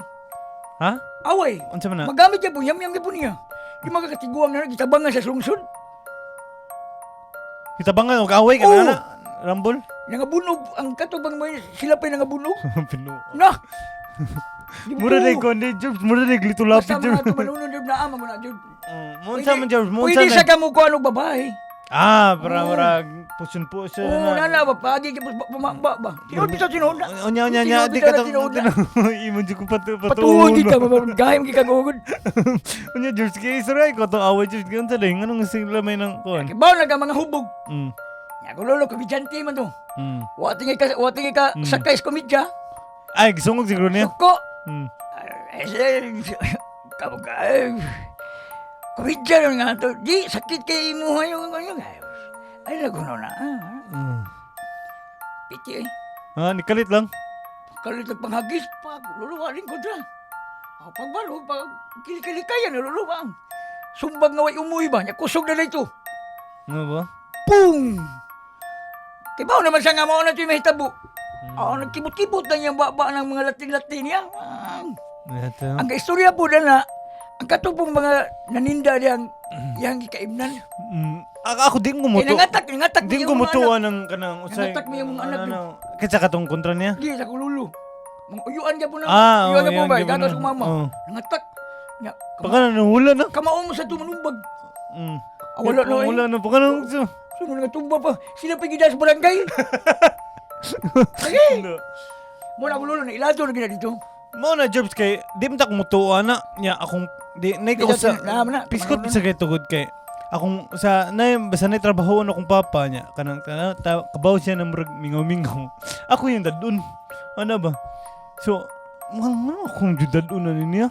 [SPEAKER 1] Ha?
[SPEAKER 2] Away.
[SPEAKER 1] Unsa man na?
[SPEAKER 2] Magamit niya po, yam-yam niya po niya. Di magkakatiguang na gitabangan sa lungsod.
[SPEAKER 1] Kitabangan og away ka
[SPEAKER 2] Oo.
[SPEAKER 1] na na. Rambol.
[SPEAKER 2] Nangabunog, ang katubang may sila pa'y nangabunog.
[SPEAKER 1] Pino.
[SPEAKER 2] Na! Di ba
[SPEAKER 1] Mura
[SPEAKER 2] to?
[SPEAKER 1] na kon di James, mura na glitulapit
[SPEAKER 2] Basta
[SPEAKER 1] James.
[SPEAKER 2] mga tumanunon jud na ama mo na jud.
[SPEAKER 1] Unsa man James, mo
[SPEAKER 2] Pwede
[SPEAKER 1] unsa
[SPEAKER 2] sa
[SPEAKER 1] na.
[SPEAKER 2] kamo ko anong babae.
[SPEAKER 1] Ah, para mura pusun pusun
[SPEAKER 2] Oo, na ba pagi kay pamamba ba. Tinuod bitaw tinuod na.
[SPEAKER 1] Unya unya nya
[SPEAKER 2] Tinuod
[SPEAKER 1] di
[SPEAKER 2] bitaw
[SPEAKER 1] ka
[SPEAKER 2] na tinuod na.
[SPEAKER 1] Imo jud ko patu
[SPEAKER 2] Patuon gid ka gahim gid kag ugod.
[SPEAKER 1] Unya James kay isray ko to away James unsa dai nganong sila may nang kuan.
[SPEAKER 2] Kibaw na ka mga hubog. Nya ko lolo komedyante man to. Wa tingay ka sakay sa komedya.
[SPEAKER 1] Ay, gisungog siguro niya.
[SPEAKER 2] Suko. Kamo ka. Komedya ron nga to. Di sakit kay imuha yung ano. Ay laguno na. Piti eh.
[SPEAKER 1] Ah, nikalit lang.
[SPEAKER 2] Kalit ang panghagis pa, luluwa rin ko dra. Ako pagbalo, pag kilikilikayan, luluwa ang. Sumbag nga way umuy ba, nya kusog na dito.
[SPEAKER 1] Ano ba?
[SPEAKER 2] Pung! Kibaw naman siya nga mao na ito'y mahitabo. Ako nagkibot-kibot na niyang baba ng mga Latin-Latin niya.
[SPEAKER 1] Ito.
[SPEAKER 2] Ang istorya po na na, ang katupong mga naninda niyang yang gikaimnan.
[SPEAKER 1] Ako din
[SPEAKER 2] Eh,
[SPEAKER 1] gumuto.
[SPEAKER 2] nangatak, nangatak
[SPEAKER 1] Din
[SPEAKER 2] mo yung mga
[SPEAKER 1] gumutuwa
[SPEAKER 2] anak.
[SPEAKER 1] ng kanang usay.
[SPEAKER 2] Nangatak mo yung mga anak
[SPEAKER 1] Ano, Kinsa katong kontra niya?
[SPEAKER 2] Di, sa kululu. Mga uyuan ka po na.
[SPEAKER 1] Ah,
[SPEAKER 2] Uyuan ka
[SPEAKER 1] oo,
[SPEAKER 2] po ba?
[SPEAKER 1] uyuan ka po
[SPEAKER 2] Gatos
[SPEAKER 1] na.
[SPEAKER 2] umama.
[SPEAKER 1] Oo.
[SPEAKER 2] Nangatak. Nya,
[SPEAKER 1] Baka nanuhula na.
[SPEAKER 2] kamao mo sa tumanumbag. Ah, wala na eh.
[SPEAKER 1] Wala na. Baka na.
[SPEAKER 2] Sunod nga tumba pa. Sila pa gida sa barangay. Sige. Muna ko lolo na ilado na gina dito.
[SPEAKER 1] Mao na Jobs kay di man ta kumutuwa na nya akong di nay ko
[SPEAKER 2] Di
[SPEAKER 1] sa
[SPEAKER 2] na, na,
[SPEAKER 1] piskot
[SPEAKER 2] tumanunon.
[SPEAKER 1] sa kay tugod kay akong sa nay basta nay trabaho akong papa niya kanang kana ta, kabaw siya ng murag mingaw-mingaw. Ako yung dadun. Ano ba? So, mga akong jud dadun na niya.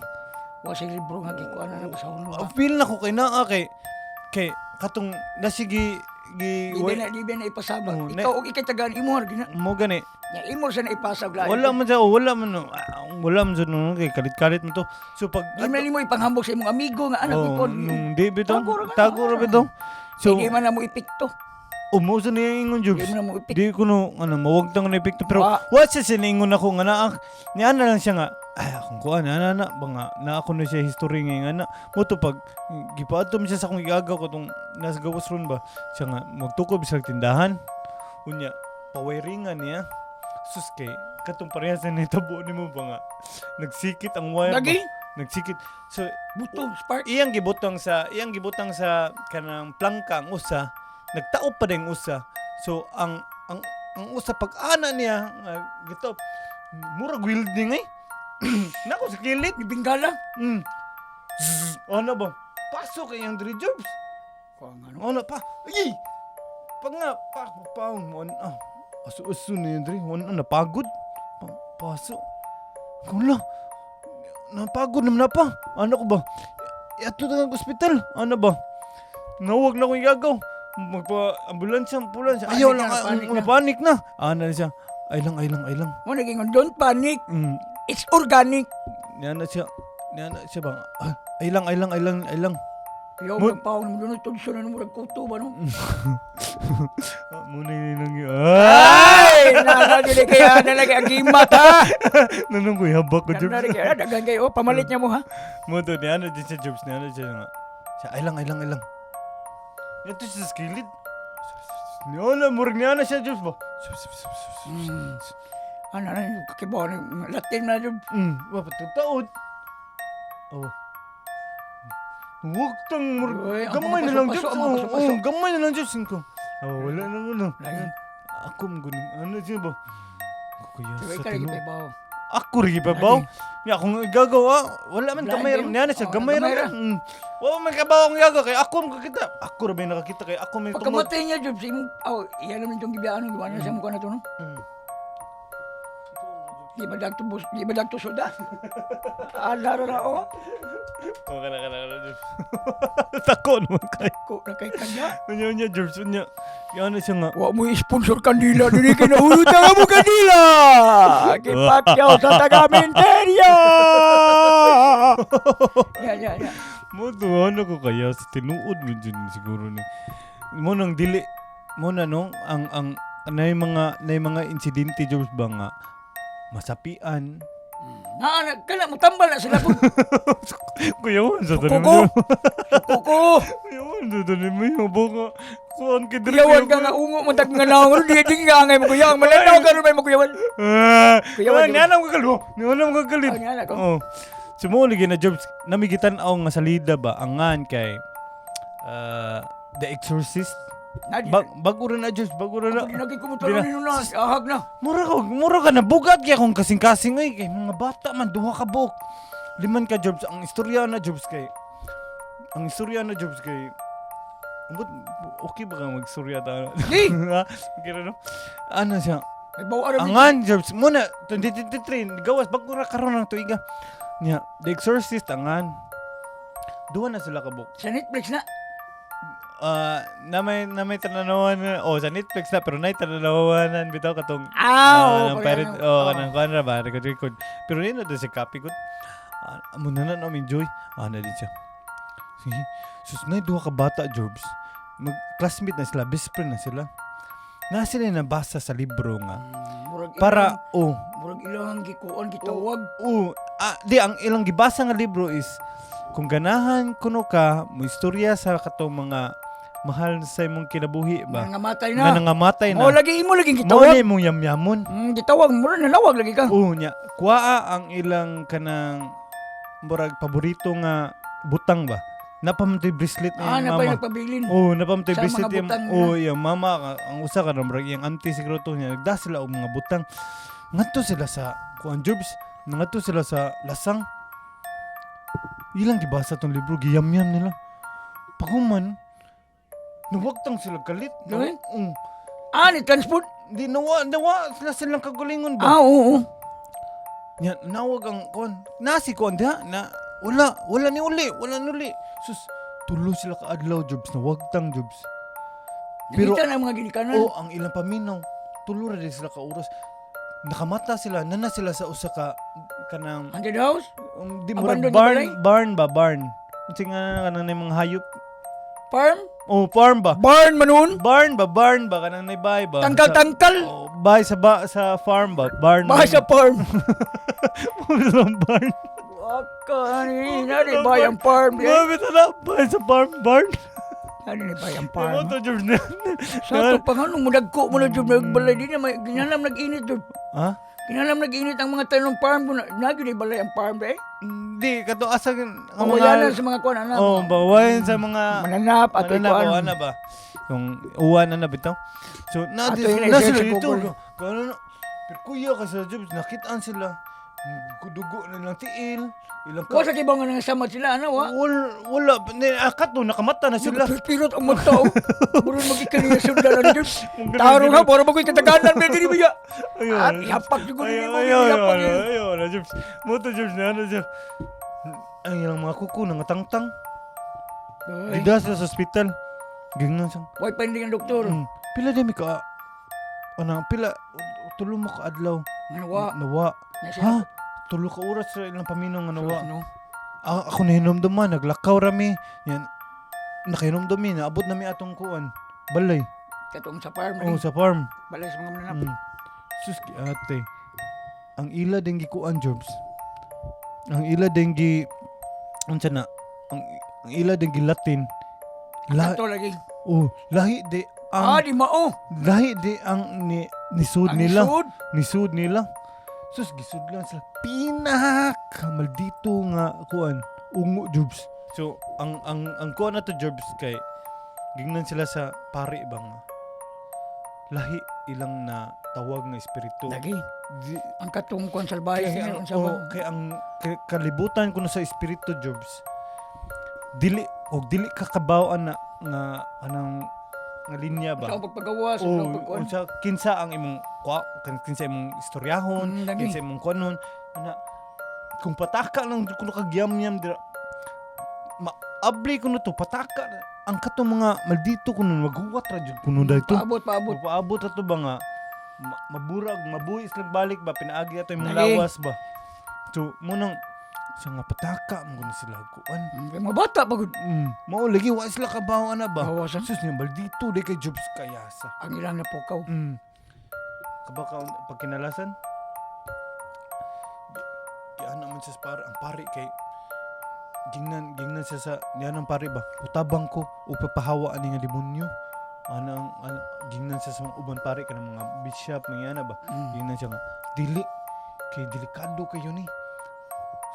[SPEAKER 2] Wa sa libro nga gikuan na basahon mo.
[SPEAKER 1] Feel na ko kay naa kay kay katong nasigi gi
[SPEAKER 2] Di ba na ipasaba.
[SPEAKER 1] Oo,
[SPEAKER 2] Ikaw og ikay tagaan imo har gina.
[SPEAKER 1] mo gani.
[SPEAKER 2] Nya imo sa na ipasa og lain.
[SPEAKER 1] Wala man siya, oh, wala man no. Ah, wala man siya no, kay kalit-kalit mo to. So pag
[SPEAKER 2] Di man nimo ipanghambog sa imong amigo nga anak
[SPEAKER 1] oh,
[SPEAKER 2] ikaw.
[SPEAKER 1] nung di bitaw,
[SPEAKER 2] Tago ra ka na.
[SPEAKER 1] tago ra bitaw. So
[SPEAKER 2] Di man na mo epekto.
[SPEAKER 1] umuso niya ingon Jobs.
[SPEAKER 2] Di mo na mo epekto.
[SPEAKER 1] Di ko no ano mawagtang na epekto pero
[SPEAKER 2] Wa.
[SPEAKER 1] wa siya siningon ako nga naa niya na lang siya nga ay akong kuan ana na ba nga na ako na siya history nga nga na mo to pag gipaatom siya sa akong igagaw ko tong nasa gawas ron ba siya nga magtukob sa tindahan unya pawiringan niya sus kay katong parehas na nitabo nimo ba nga nagsikit ang wire ba?
[SPEAKER 2] Lagi?
[SPEAKER 1] Nagsikit so
[SPEAKER 2] Buto, spark.
[SPEAKER 1] iyang gibutang sa kanang plangka ang usa nagtaob pa din usa so ang usa pag ana niya nga gitaob murag welding eh nako sa kilid
[SPEAKER 2] Ni Bengala.
[SPEAKER 1] Zzz, ano ba pasok kay ang diri Jobs
[SPEAKER 2] Kuan ano.
[SPEAKER 1] ano pa ay pag nga pa pa on ah aso aso na yun diri on napagod pa, pasok kula napagod naman na pa ano ko ba ato na ng ospital ano ba nawag na akong igagaw magpa ambulansya ambulansya
[SPEAKER 2] Panic
[SPEAKER 1] ayaw
[SPEAKER 2] na,
[SPEAKER 1] lang ah,
[SPEAKER 2] panic na.
[SPEAKER 1] panic na ano na siya ay lang ay lang ay lang
[SPEAKER 2] Mo naging don't panic. It's organic.
[SPEAKER 1] Niya na siya niya na siya bang ah, ay lang ay lang ay lang ay lang.
[SPEAKER 2] Yo
[SPEAKER 1] Mo-
[SPEAKER 2] mo paong mo dunod tudso na murag kuto ba no.
[SPEAKER 1] Ah, muna yun lang yun. Ay!
[SPEAKER 2] Ay, nana dili kaya na lagi ang gimat ha.
[SPEAKER 1] Nanong ko habak ko Jobs.
[SPEAKER 2] Nana kaya daghan kayo oh, pamalit niya mo ha.
[SPEAKER 1] Mo to niya ano din siya Jobs niya ano siya nga. Siya ay lang ay lang ay lang. Ito siya sa kilid. Niya na murag niya na siya Jobs ba.
[SPEAKER 2] Ano na kakibaw ni Latin na jud.
[SPEAKER 1] Wa pa taod. Oh. Huwag tang murag
[SPEAKER 2] Uy, ang
[SPEAKER 1] gamay na lang
[SPEAKER 2] mga
[SPEAKER 1] Jobs.
[SPEAKER 2] paso-paso, ang mga
[SPEAKER 1] Oh,
[SPEAKER 2] paso-paso.
[SPEAKER 1] oh, gamay na lang Jobs ko. Oh, wala na ano.
[SPEAKER 2] Lagi.
[SPEAKER 1] Ako mo guning ano siya ba? Ako kaya
[SPEAKER 2] Diba
[SPEAKER 1] sa
[SPEAKER 2] ikaw lagi
[SPEAKER 1] tinuod.
[SPEAKER 2] pa ibaw.
[SPEAKER 1] Ako rin ibabaw. Ya akong igagawa, wala man
[SPEAKER 2] Blind
[SPEAKER 1] gamay ra
[SPEAKER 2] yun?
[SPEAKER 1] niya na siya,
[SPEAKER 2] Oo,
[SPEAKER 1] gamay ra.
[SPEAKER 2] gamay ra.
[SPEAKER 1] Wa man kabaw akong igagawa kay ako man kakita. Ako ra may nakakita kay ako may tungod.
[SPEAKER 2] Pagkamatay niya jud sa imong oh, iyan naman itong gibiyaan giwan na siya mukha na to no. Di ba dagto bus, di ba dagto suda? Ala ra oh.
[SPEAKER 1] Oh, kana kana kana, Jobs. Tako naman kay.
[SPEAKER 2] Ko na kay kanya.
[SPEAKER 1] Unya unya, Jobs, unya. Yan siya nga.
[SPEAKER 2] Wa mo sponsor kandila dili kay nahulot na mo kandila. Gipakyaw sa taga-Minteria. Ya ya ya.
[SPEAKER 1] Mo tuwa na ko kaya sa tinuod mo dyan siguro ni. Mo nang dili mo na no ang nay mga insidente, Jobs, ba nga masapian.
[SPEAKER 2] Na na kana mo tambal na sila po.
[SPEAKER 1] Kuyawan sa tanim
[SPEAKER 2] Kuko.
[SPEAKER 1] mo.
[SPEAKER 2] Kuko.
[SPEAKER 1] Kuyawan sa tanim mo yung buka. Kuan kay diri.
[SPEAKER 2] Kuyawan ka nga ungo mo tag nga naong di di nga angay mo kuyawan. Malanaw ka ron may mo kuyawan.
[SPEAKER 1] Ah,
[SPEAKER 2] Kuyawan,
[SPEAKER 1] kuyawan. Nianam ka kalbo. Nianam ka galit.
[SPEAKER 2] Oh, niana ko.
[SPEAKER 1] Oh. Sumuli na, Jobs, namigitan aw nga salida ba angan kay The Exorcist.
[SPEAKER 2] Na di.
[SPEAKER 1] Bago ra na, Jobs, bago ra na.
[SPEAKER 2] Di na kay kumutulong nino na ahag na.
[SPEAKER 1] Mura ka nabugat kay akong kasing-kasing ay kay mga bata man duha ka buok. Liman ka, Jobs, ang istorya na, Jobs, kay ang istorya na, Jobs, kay But, okay ba ka magstorya ta?
[SPEAKER 2] Di.
[SPEAKER 1] Ha? Okay ra, no? Ano siya?
[SPEAKER 2] May bawa ra.
[SPEAKER 1] Angan, Jobs, muna 2023 gawas bago ra karon ang tuiga. Nya, The Exorcist angan. Duha na sila ka buok.
[SPEAKER 2] Sa Netflix na.
[SPEAKER 1] Ah, na may tananawan na, oh, sa Netflix na pero nay tananawanan bitaw katong
[SPEAKER 2] Ah,
[SPEAKER 1] ng
[SPEAKER 2] oo,
[SPEAKER 1] pirate,
[SPEAKER 2] pala,
[SPEAKER 1] oh,
[SPEAKER 2] oo.
[SPEAKER 1] kanang kuan ra ba, record record. Pero nino do si copy good. Ah, amo na na enjoy. Ah, na din siya. Sige. Sus, nay duha ka bata, Jorbs. Mag classmate na sila, best friend na sila. Na sila nabasa sa libro nga.
[SPEAKER 2] Murag
[SPEAKER 1] Para oh,
[SPEAKER 2] murag ilang gikuan gitawag.
[SPEAKER 1] Oh, di ang ilang gibasa nga libro is kung ganahan kuno ka mo istorya sa katong mga mahal sa imong kinabuhi ba
[SPEAKER 2] Nga matay
[SPEAKER 1] nga
[SPEAKER 2] na.
[SPEAKER 1] nangamatay
[SPEAKER 2] Mo
[SPEAKER 1] na
[SPEAKER 2] lagi imo lagi
[SPEAKER 1] mo
[SPEAKER 2] gitawag.
[SPEAKER 1] na imong yamyamon.
[SPEAKER 2] Gitawag mo nanawag lagi ka.
[SPEAKER 1] Oh, nya kuaa ang ilang kanang murag paborito nga butang ba, napaman to'y bracelet
[SPEAKER 2] Ah,
[SPEAKER 1] ni
[SPEAKER 2] napay
[SPEAKER 1] mama.
[SPEAKER 2] nagpabilin.
[SPEAKER 1] Oh, napaman to'y
[SPEAKER 2] Sa
[SPEAKER 1] bracelet
[SPEAKER 2] mga
[SPEAKER 1] yung
[SPEAKER 2] butang
[SPEAKER 1] oh, yung mama ang usa ka murag iyang auntie siguro to niya nagda sila og mga butang ngadto sila sa kuan, Jobs, ngadto sila sa lasang, ilang gibasa tong libro, giyamyam nila paghuman nawagtang sila galit.
[SPEAKER 2] Gawin? Ah, ni transport.
[SPEAKER 1] Di nawa nawa sila silang kagalingon ba.
[SPEAKER 2] Ah, oo.
[SPEAKER 1] Nya nawag ang kuan nasi kuan diha na wala wala ni uli, wala ni uli. Sus, tulo sila ka adlaw, Jobs, nawagtang, Jobs. Pero-
[SPEAKER 2] Pero, na ang mga ginikanan.
[SPEAKER 1] Oh, ang ilang paminaw, tulo ra din sila ka oras. Nakamata sila, nana sila sa usa ka kanang
[SPEAKER 2] Haunted house?
[SPEAKER 1] di murag
[SPEAKER 2] Abandoned
[SPEAKER 1] barn,
[SPEAKER 2] balay?
[SPEAKER 1] Barn ba, barn. Unsa nga kanang nay mga hayop?
[SPEAKER 2] Farm?
[SPEAKER 1] Oh, farm ba?
[SPEAKER 2] Barn manon?
[SPEAKER 1] Barn ba, barn ba kanang nay bahay ba?
[SPEAKER 2] Tangkal-tangkal?
[SPEAKER 1] Oh, bahay sa ba, sa farm ba? Barn.
[SPEAKER 2] Bahay sa farm.
[SPEAKER 1] Sa barn.
[SPEAKER 2] Waka ni na di bayang farm di.
[SPEAKER 1] Mami na bahay sa farm, barn.
[SPEAKER 2] Ano ni bayang
[SPEAKER 1] Mo
[SPEAKER 2] farm?
[SPEAKER 1] to, George na.
[SPEAKER 2] Sa ato pa nga nung mudagko mo na jud nagbalay di na may ginalam nag-init jud.
[SPEAKER 1] Ha?
[SPEAKER 2] Ginalam nag-init ang mga tanong farm ko na na gyud balay ang farm di.
[SPEAKER 1] Hindi kato asa ang
[SPEAKER 2] Kawayanan sa mga kuan ana.
[SPEAKER 1] Oh, bawayan sa mga
[SPEAKER 2] Mananap ato
[SPEAKER 1] ano na ba,
[SPEAKER 2] kuan.
[SPEAKER 1] ano ba? Yung uwan na na bitaw. So, na,
[SPEAKER 2] Ato yun,
[SPEAKER 1] na
[SPEAKER 2] i-search
[SPEAKER 1] sila
[SPEAKER 2] sa
[SPEAKER 1] dito.
[SPEAKER 2] Google.
[SPEAKER 1] Kano na. Pero kuya ka sa Jobs, nakitaan sila. Dugo na lang tiil. Ilang
[SPEAKER 2] Wa sa kibaw nga nangasamad sila ana wa.
[SPEAKER 1] Wala, wala. Ni, akat to, nakamata na sila.
[SPEAKER 2] Pirot ang mata oh. Murag magikaniya sundan jud. Tarong ha, para magoy kataganan ba diri biya. At ihapak jud ko
[SPEAKER 1] Ayaw,
[SPEAKER 2] nimo,
[SPEAKER 1] ayaw, ayaw,
[SPEAKER 2] ihapak
[SPEAKER 1] ayaw,
[SPEAKER 2] yun.
[SPEAKER 1] ayaw, na, Jobs. Moto, Jobs, na ano siya. Ang ilang mga kuko, nangatangtang.
[SPEAKER 2] Ay,
[SPEAKER 1] Dida sila sa ospital. Ganyan siya.
[SPEAKER 2] Way pa hindi ang doktor.
[SPEAKER 1] Pila dami ka, ano, pila, tulo mo ka adlaw.
[SPEAKER 2] Manawa.
[SPEAKER 1] Nawa.
[SPEAKER 2] Na siya.
[SPEAKER 1] Ha? Tulo ka oras sa ilang paminaw nga nawa.
[SPEAKER 2] No.
[SPEAKER 1] Ah, ako nahinomduman, naglakaw rami. Yan. Nakahinomdum mi, naabot na mi atong kuan. Balay.
[SPEAKER 2] Katong sa farm.
[SPEAKER 1] Oh, sa farm.
[SPEAKER 2] Balay sa mga mananap.
[SPEAKER 1] Sus, ate. Ang ila din gikuan, Jobs. Ang ila din gi unsa na? Ang ila din gilatin. La,
[SPEAKER 2] Kato lagi.
[SPEAKER 1] oh, lahi di
[SPEAKER 2] Ah,
[SPEAKER 1] ang
[SPEAKER 2] di mao.
[SPEAKER 1] lahi di ang ni nisud
[SPEAKER 2] Ang
[SPEAKER 1] nila.
[SPEAKER 2] isud.
[SPEAKER 1] Nisud nila. Sus, gisudlan sila. Pinaka maldito nga kuan ungo, Jobs. So, ang kuan na to, Jobs, kay gingnan sila sa pari ba nga. Lahi ilang na tawag nga espiritu.
[SPEAKER 2] Lagi.
[SPEAKER 1] Di,
[SPEAKER 2] Ang katong kuan salbahe
[SPEAKER 1] kay
[SPEAKER 2] niya
[SPEAKER 1] ang,
[SPEAKER 2] unsa
[SPEAKER 1] oh,
[SPEAKER 2] ba?
[SPEAKER 1] kay ang kay, kalibutan kuno sa espiritu, Jobs. Dili og dili ka kabaw na nga anang nga linya ba.
[SPEAKER 2] Sa pagpagawas, sa
[SPEAKER 1] O
[SPEAKER 2] pagkuan.
[SPEAKER 1] unsa, kinsa ang imong kinsa imong istoryahon,
[SPEAKER 2] Lagi.
[SPEAKER 1] kinsa imong kuanon ana. Kung pataka lang kuno kag yam-yam dira, maabli kuno to pataka ang katong mga maldito kuno, maghuwat ra jud kuno dito.
[SPEAKER 2] Paabot, paabot.
[SPEAKER 1] Paabot ra to ba nga maburag, mabuhi sila balik ba, pinaagi ato imong
[SPEAKER 2] Lagi.
[SPEAKER 1] lawas ba. So mo nang sa nga pataka mo kuno sila kuan.
[SPEAKER 2] Mga bata pa gud.
[SPEAKER 1] Mao lagi, wa sila kabaw ana ba.
[SPEAKER 2] Bawasan.
[SPEAKER 1] Sus niya, maldito di kay Jobs kayasa.
[SPEAKER 2] Ang ilang napukaw.
[SPEAKER 1] Kabaka pag kinalasan. Giana man siya sa pare, ang pare kay gingnan gingnan siya sa niya ng pare ba. Utabang ko o papahawa ani nga demonyo. Ana ang gingnan siya sa mga uban pare kanang mga bishop mga ana ba. Gingnan siya nga dili kay delikado kayo ni.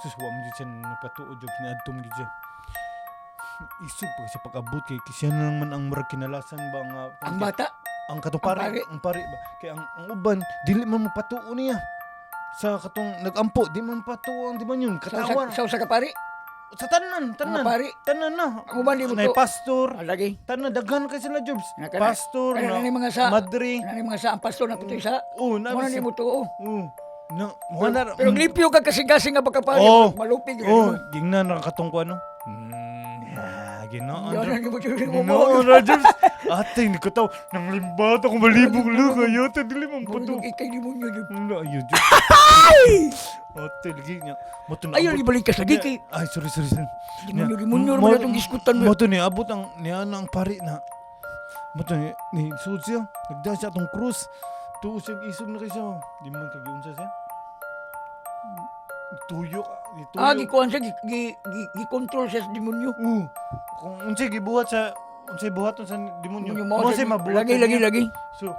[SPEAKER 1] Sus, wa man jud siya nagpatuod jud, kiniadtom jud siya. Isog pa siya pag-abot kay siya na lang man ang murag kinalasan ba nga
[SPEAKER 2] Ang bata.
[SPEAKER 1] Ang katong pare,
[SPEAKER 2] Ang pare.
[SPEAKER 1] ang pare ba kay ang uban dili man mapatuo niya sa katong nagampo, di man patuo ang demonyo katawan.
[SPEAKER 2] Sa ka pare.
[SPEAKER 1] Sa tanan, tanan.
[SPEAKER 2] Mga pare.
[SPEAKER 1] Tanan na.
[SPEAKER 2] Ang uban di mo
[SPEAKER 1] Nay
[SPEAKER 2] to.
[SPEAKER 1] pastor.
[SPEAKER 2] Ah, lagi.
[SPEAKER 1] Tanan, daghan kay sila, Jobs.
[SPEAKER 2] Na kana-
[SPEAKER 1] Pastor
[SPEAKER 2] kana
[SPEAKER 1] na,
[SPEAKER 2] na ni mga sa-
[SPEAKER 1] madre.
[SPEAKER 2] Ano ni mga sa ang pastor na putoy sa.
[SPEAKER 1] Oh, na
[SPEAKER 2] Mo na ni mo tuo.
[SPEAKER 1] Oh, na mo na.
[SPEAKER 2] Pero limpyo ka kasing-kasing nga pagkapare.
[SPEAKER 1] Oh.
[SPEAKER 2] Malupig.
[SPEAKER 1] Oh, gingnan ra katong ko ano. Yeah, Ginoo.
[SPEAKER 2] Yan na ni mo tuo.
[SPEAKER 1] Ginoo ra, Jobs. Ate, ni ko taw nang limbat ako malibog lu kayo te dili man puto.
[SPEAKER 2] Ikay demonyo jud.
[SPEAKER 1] Wala, ayo Jobs. Ate, lagi niya. Mo to na
[SPEAKER 2] Ayaw
[SPEAKER 1] abot.
[SPEAKER 2] ibalik ka sa giki.
[SPEAKER 1] Ay, sorry, sorry, sorry.
[SPEAKER 2] Demonyo, demonyo, naman atong giskutan mo.
[SPEAKER 1] Mo to ni abot ang niya na ang pari na. Mo to ni sud siya. Nagdaan siya atong krus. Tuo siya, isog na kay siya. Di man kay giunsa siya. Tuyo ka. Tuyo.
[SPEAKER 2] Ah, gikuan siya, gi-control siya sa demonyo.
[SPEAKER 1] Oo. Kung unsay gibuhat sa unsay buhaton sa demonyo.
[SPEAKER 2] Demonyo
[SPEAKER 1] Mo
[SPEAKER 2] siya
[SPEAKER 1] siya mabuhat.
[SPEAKER 2] Lagi,
[SPEAKER 1] sa
[SPEAKER 2] lagi,
[SPEAKER 1] niya.
[SPEAKER 2] lagi.
[SPEAKER 1] So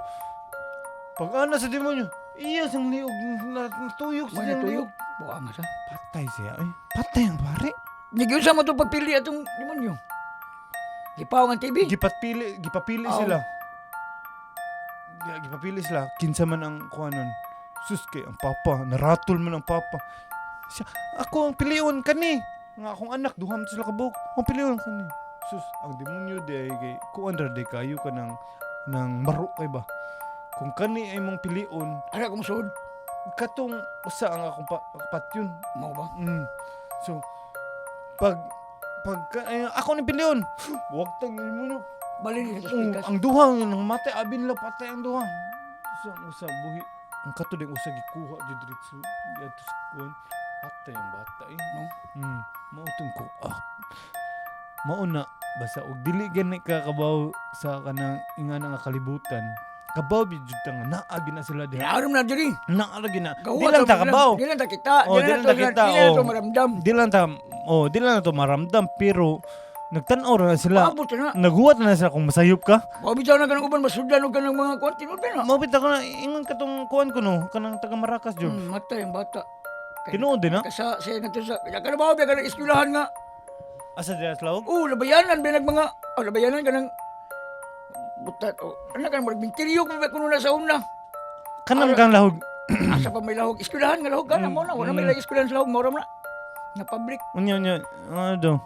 [SPEAKER 1] pag ana sa demonyo, iya sang liog na natuyok
[SPEAKER 2] Mo
[SPEAKER 1] sa
[SPEAKER 2] na
[SPEAKER 1] siyang
[SPEAKER 2] tuyok.
[SPEAKER 1] liog.
[SPEAKER 2] Buha nga sa.
[SPEAKER 1] Patay siya. Ay, patay ang pare.
[SPEAKER 2] Nigiunsa mo to pagpili atong demonyo. Gipaw ang TV.
[SPEAKER 1] Gipapili, gipapili
[SPEAKER 2] Oo.
[SPEAKER 1] sila. Gipapili sila kinsa man ang kuanon. Sus kay ang papa, naratol man ang papa. Siya, ako ang pilion kani. Nga akong anak duha man sila kabuok. Ang pilion kani. Sus, ang demonyo di ay kay kuan ra di kayo ka ng maro kay ba. Kung kani ay mong pilion,
[SPEAKER 2] Ara kong sud.
[SPEAKER 1] Katong usa ang akong patyon.
[SPEAKER 2] Mao ba?
[SPEAKER 1] So pag pag ay, ako ni pilion, wag tang demonyo.
[SPEAKER 2] Bali ni sa
[SPEAKER 1] Oo,
[SPEAKER 2] pikas.
[SPEAKER 1] ang duha nga nang matay abin lang patay ang duha. Usa ang usa buhi. Ang kato din usa gikuha jud diretso diadto sa kuan. Patay ang bata eh.
[SPEAKER 2] No?
[SPEAKER 1] Mao tong ko. Ah. Mao na basta og dili gani ka kabaw sa kanang ingana nga kalibutan. Kabaw bi jud ta nga naa gyud na sila diha.
[SPEAKER 2] Aram na diri.
[SPEAKER 1] Naa ra gyud na.
[SPEAKER 2] Gawa
[SPEAKER 1] Di lang ta kabaw.
[SPEAKER 2] Di lang ta kita.
[SPEAKER 1] Oh, di lang ta kita,
[SPEAKER 2] Di lang
[SPEAKER 1] oh.
[SPEAKER 2] to maramdam.
[SPEAKER 1] Di lang ta, oh, di lang na to maramdam pero nagtan-aw ra na sila.
[SPEAKER 2] Paabot na.
[SPEAKER 1] Naghuwat na sila kung masayop ka.
[SPEAKER 2] Mao bitaw na kanang uban masudlan og kanang mga kuan tinuod na.
[SPEAKER 1] Mao bitaw ko na ingon katong kuan ko no, kanang taga Maracas job.
[SPEAKER 2] Matay ang bata. Kay-
[SPEAKER 1] Tinuod din na.
[SPEAKER 2] Kasa siya ngadto sa kana ba ba kanang eskwelahan nga.
[SPEAKER 1] Asa diha sa lawag?
[SPEAKER 2] Oh, labayanan ba nag mga oh, labayanan kanang butat oh, ano kanang murag minteryo kung ba kuno na sa una.
[SPEAKER 1] Kanang kang lahog.
[SPEAKER 2] Asa pa may lahog eskwelahan nga lahog kana mo na wala may lahog eskwelahan sa lahog mao ra man na. Na public
[SPEAKER 1] Unya unya. Ano daw?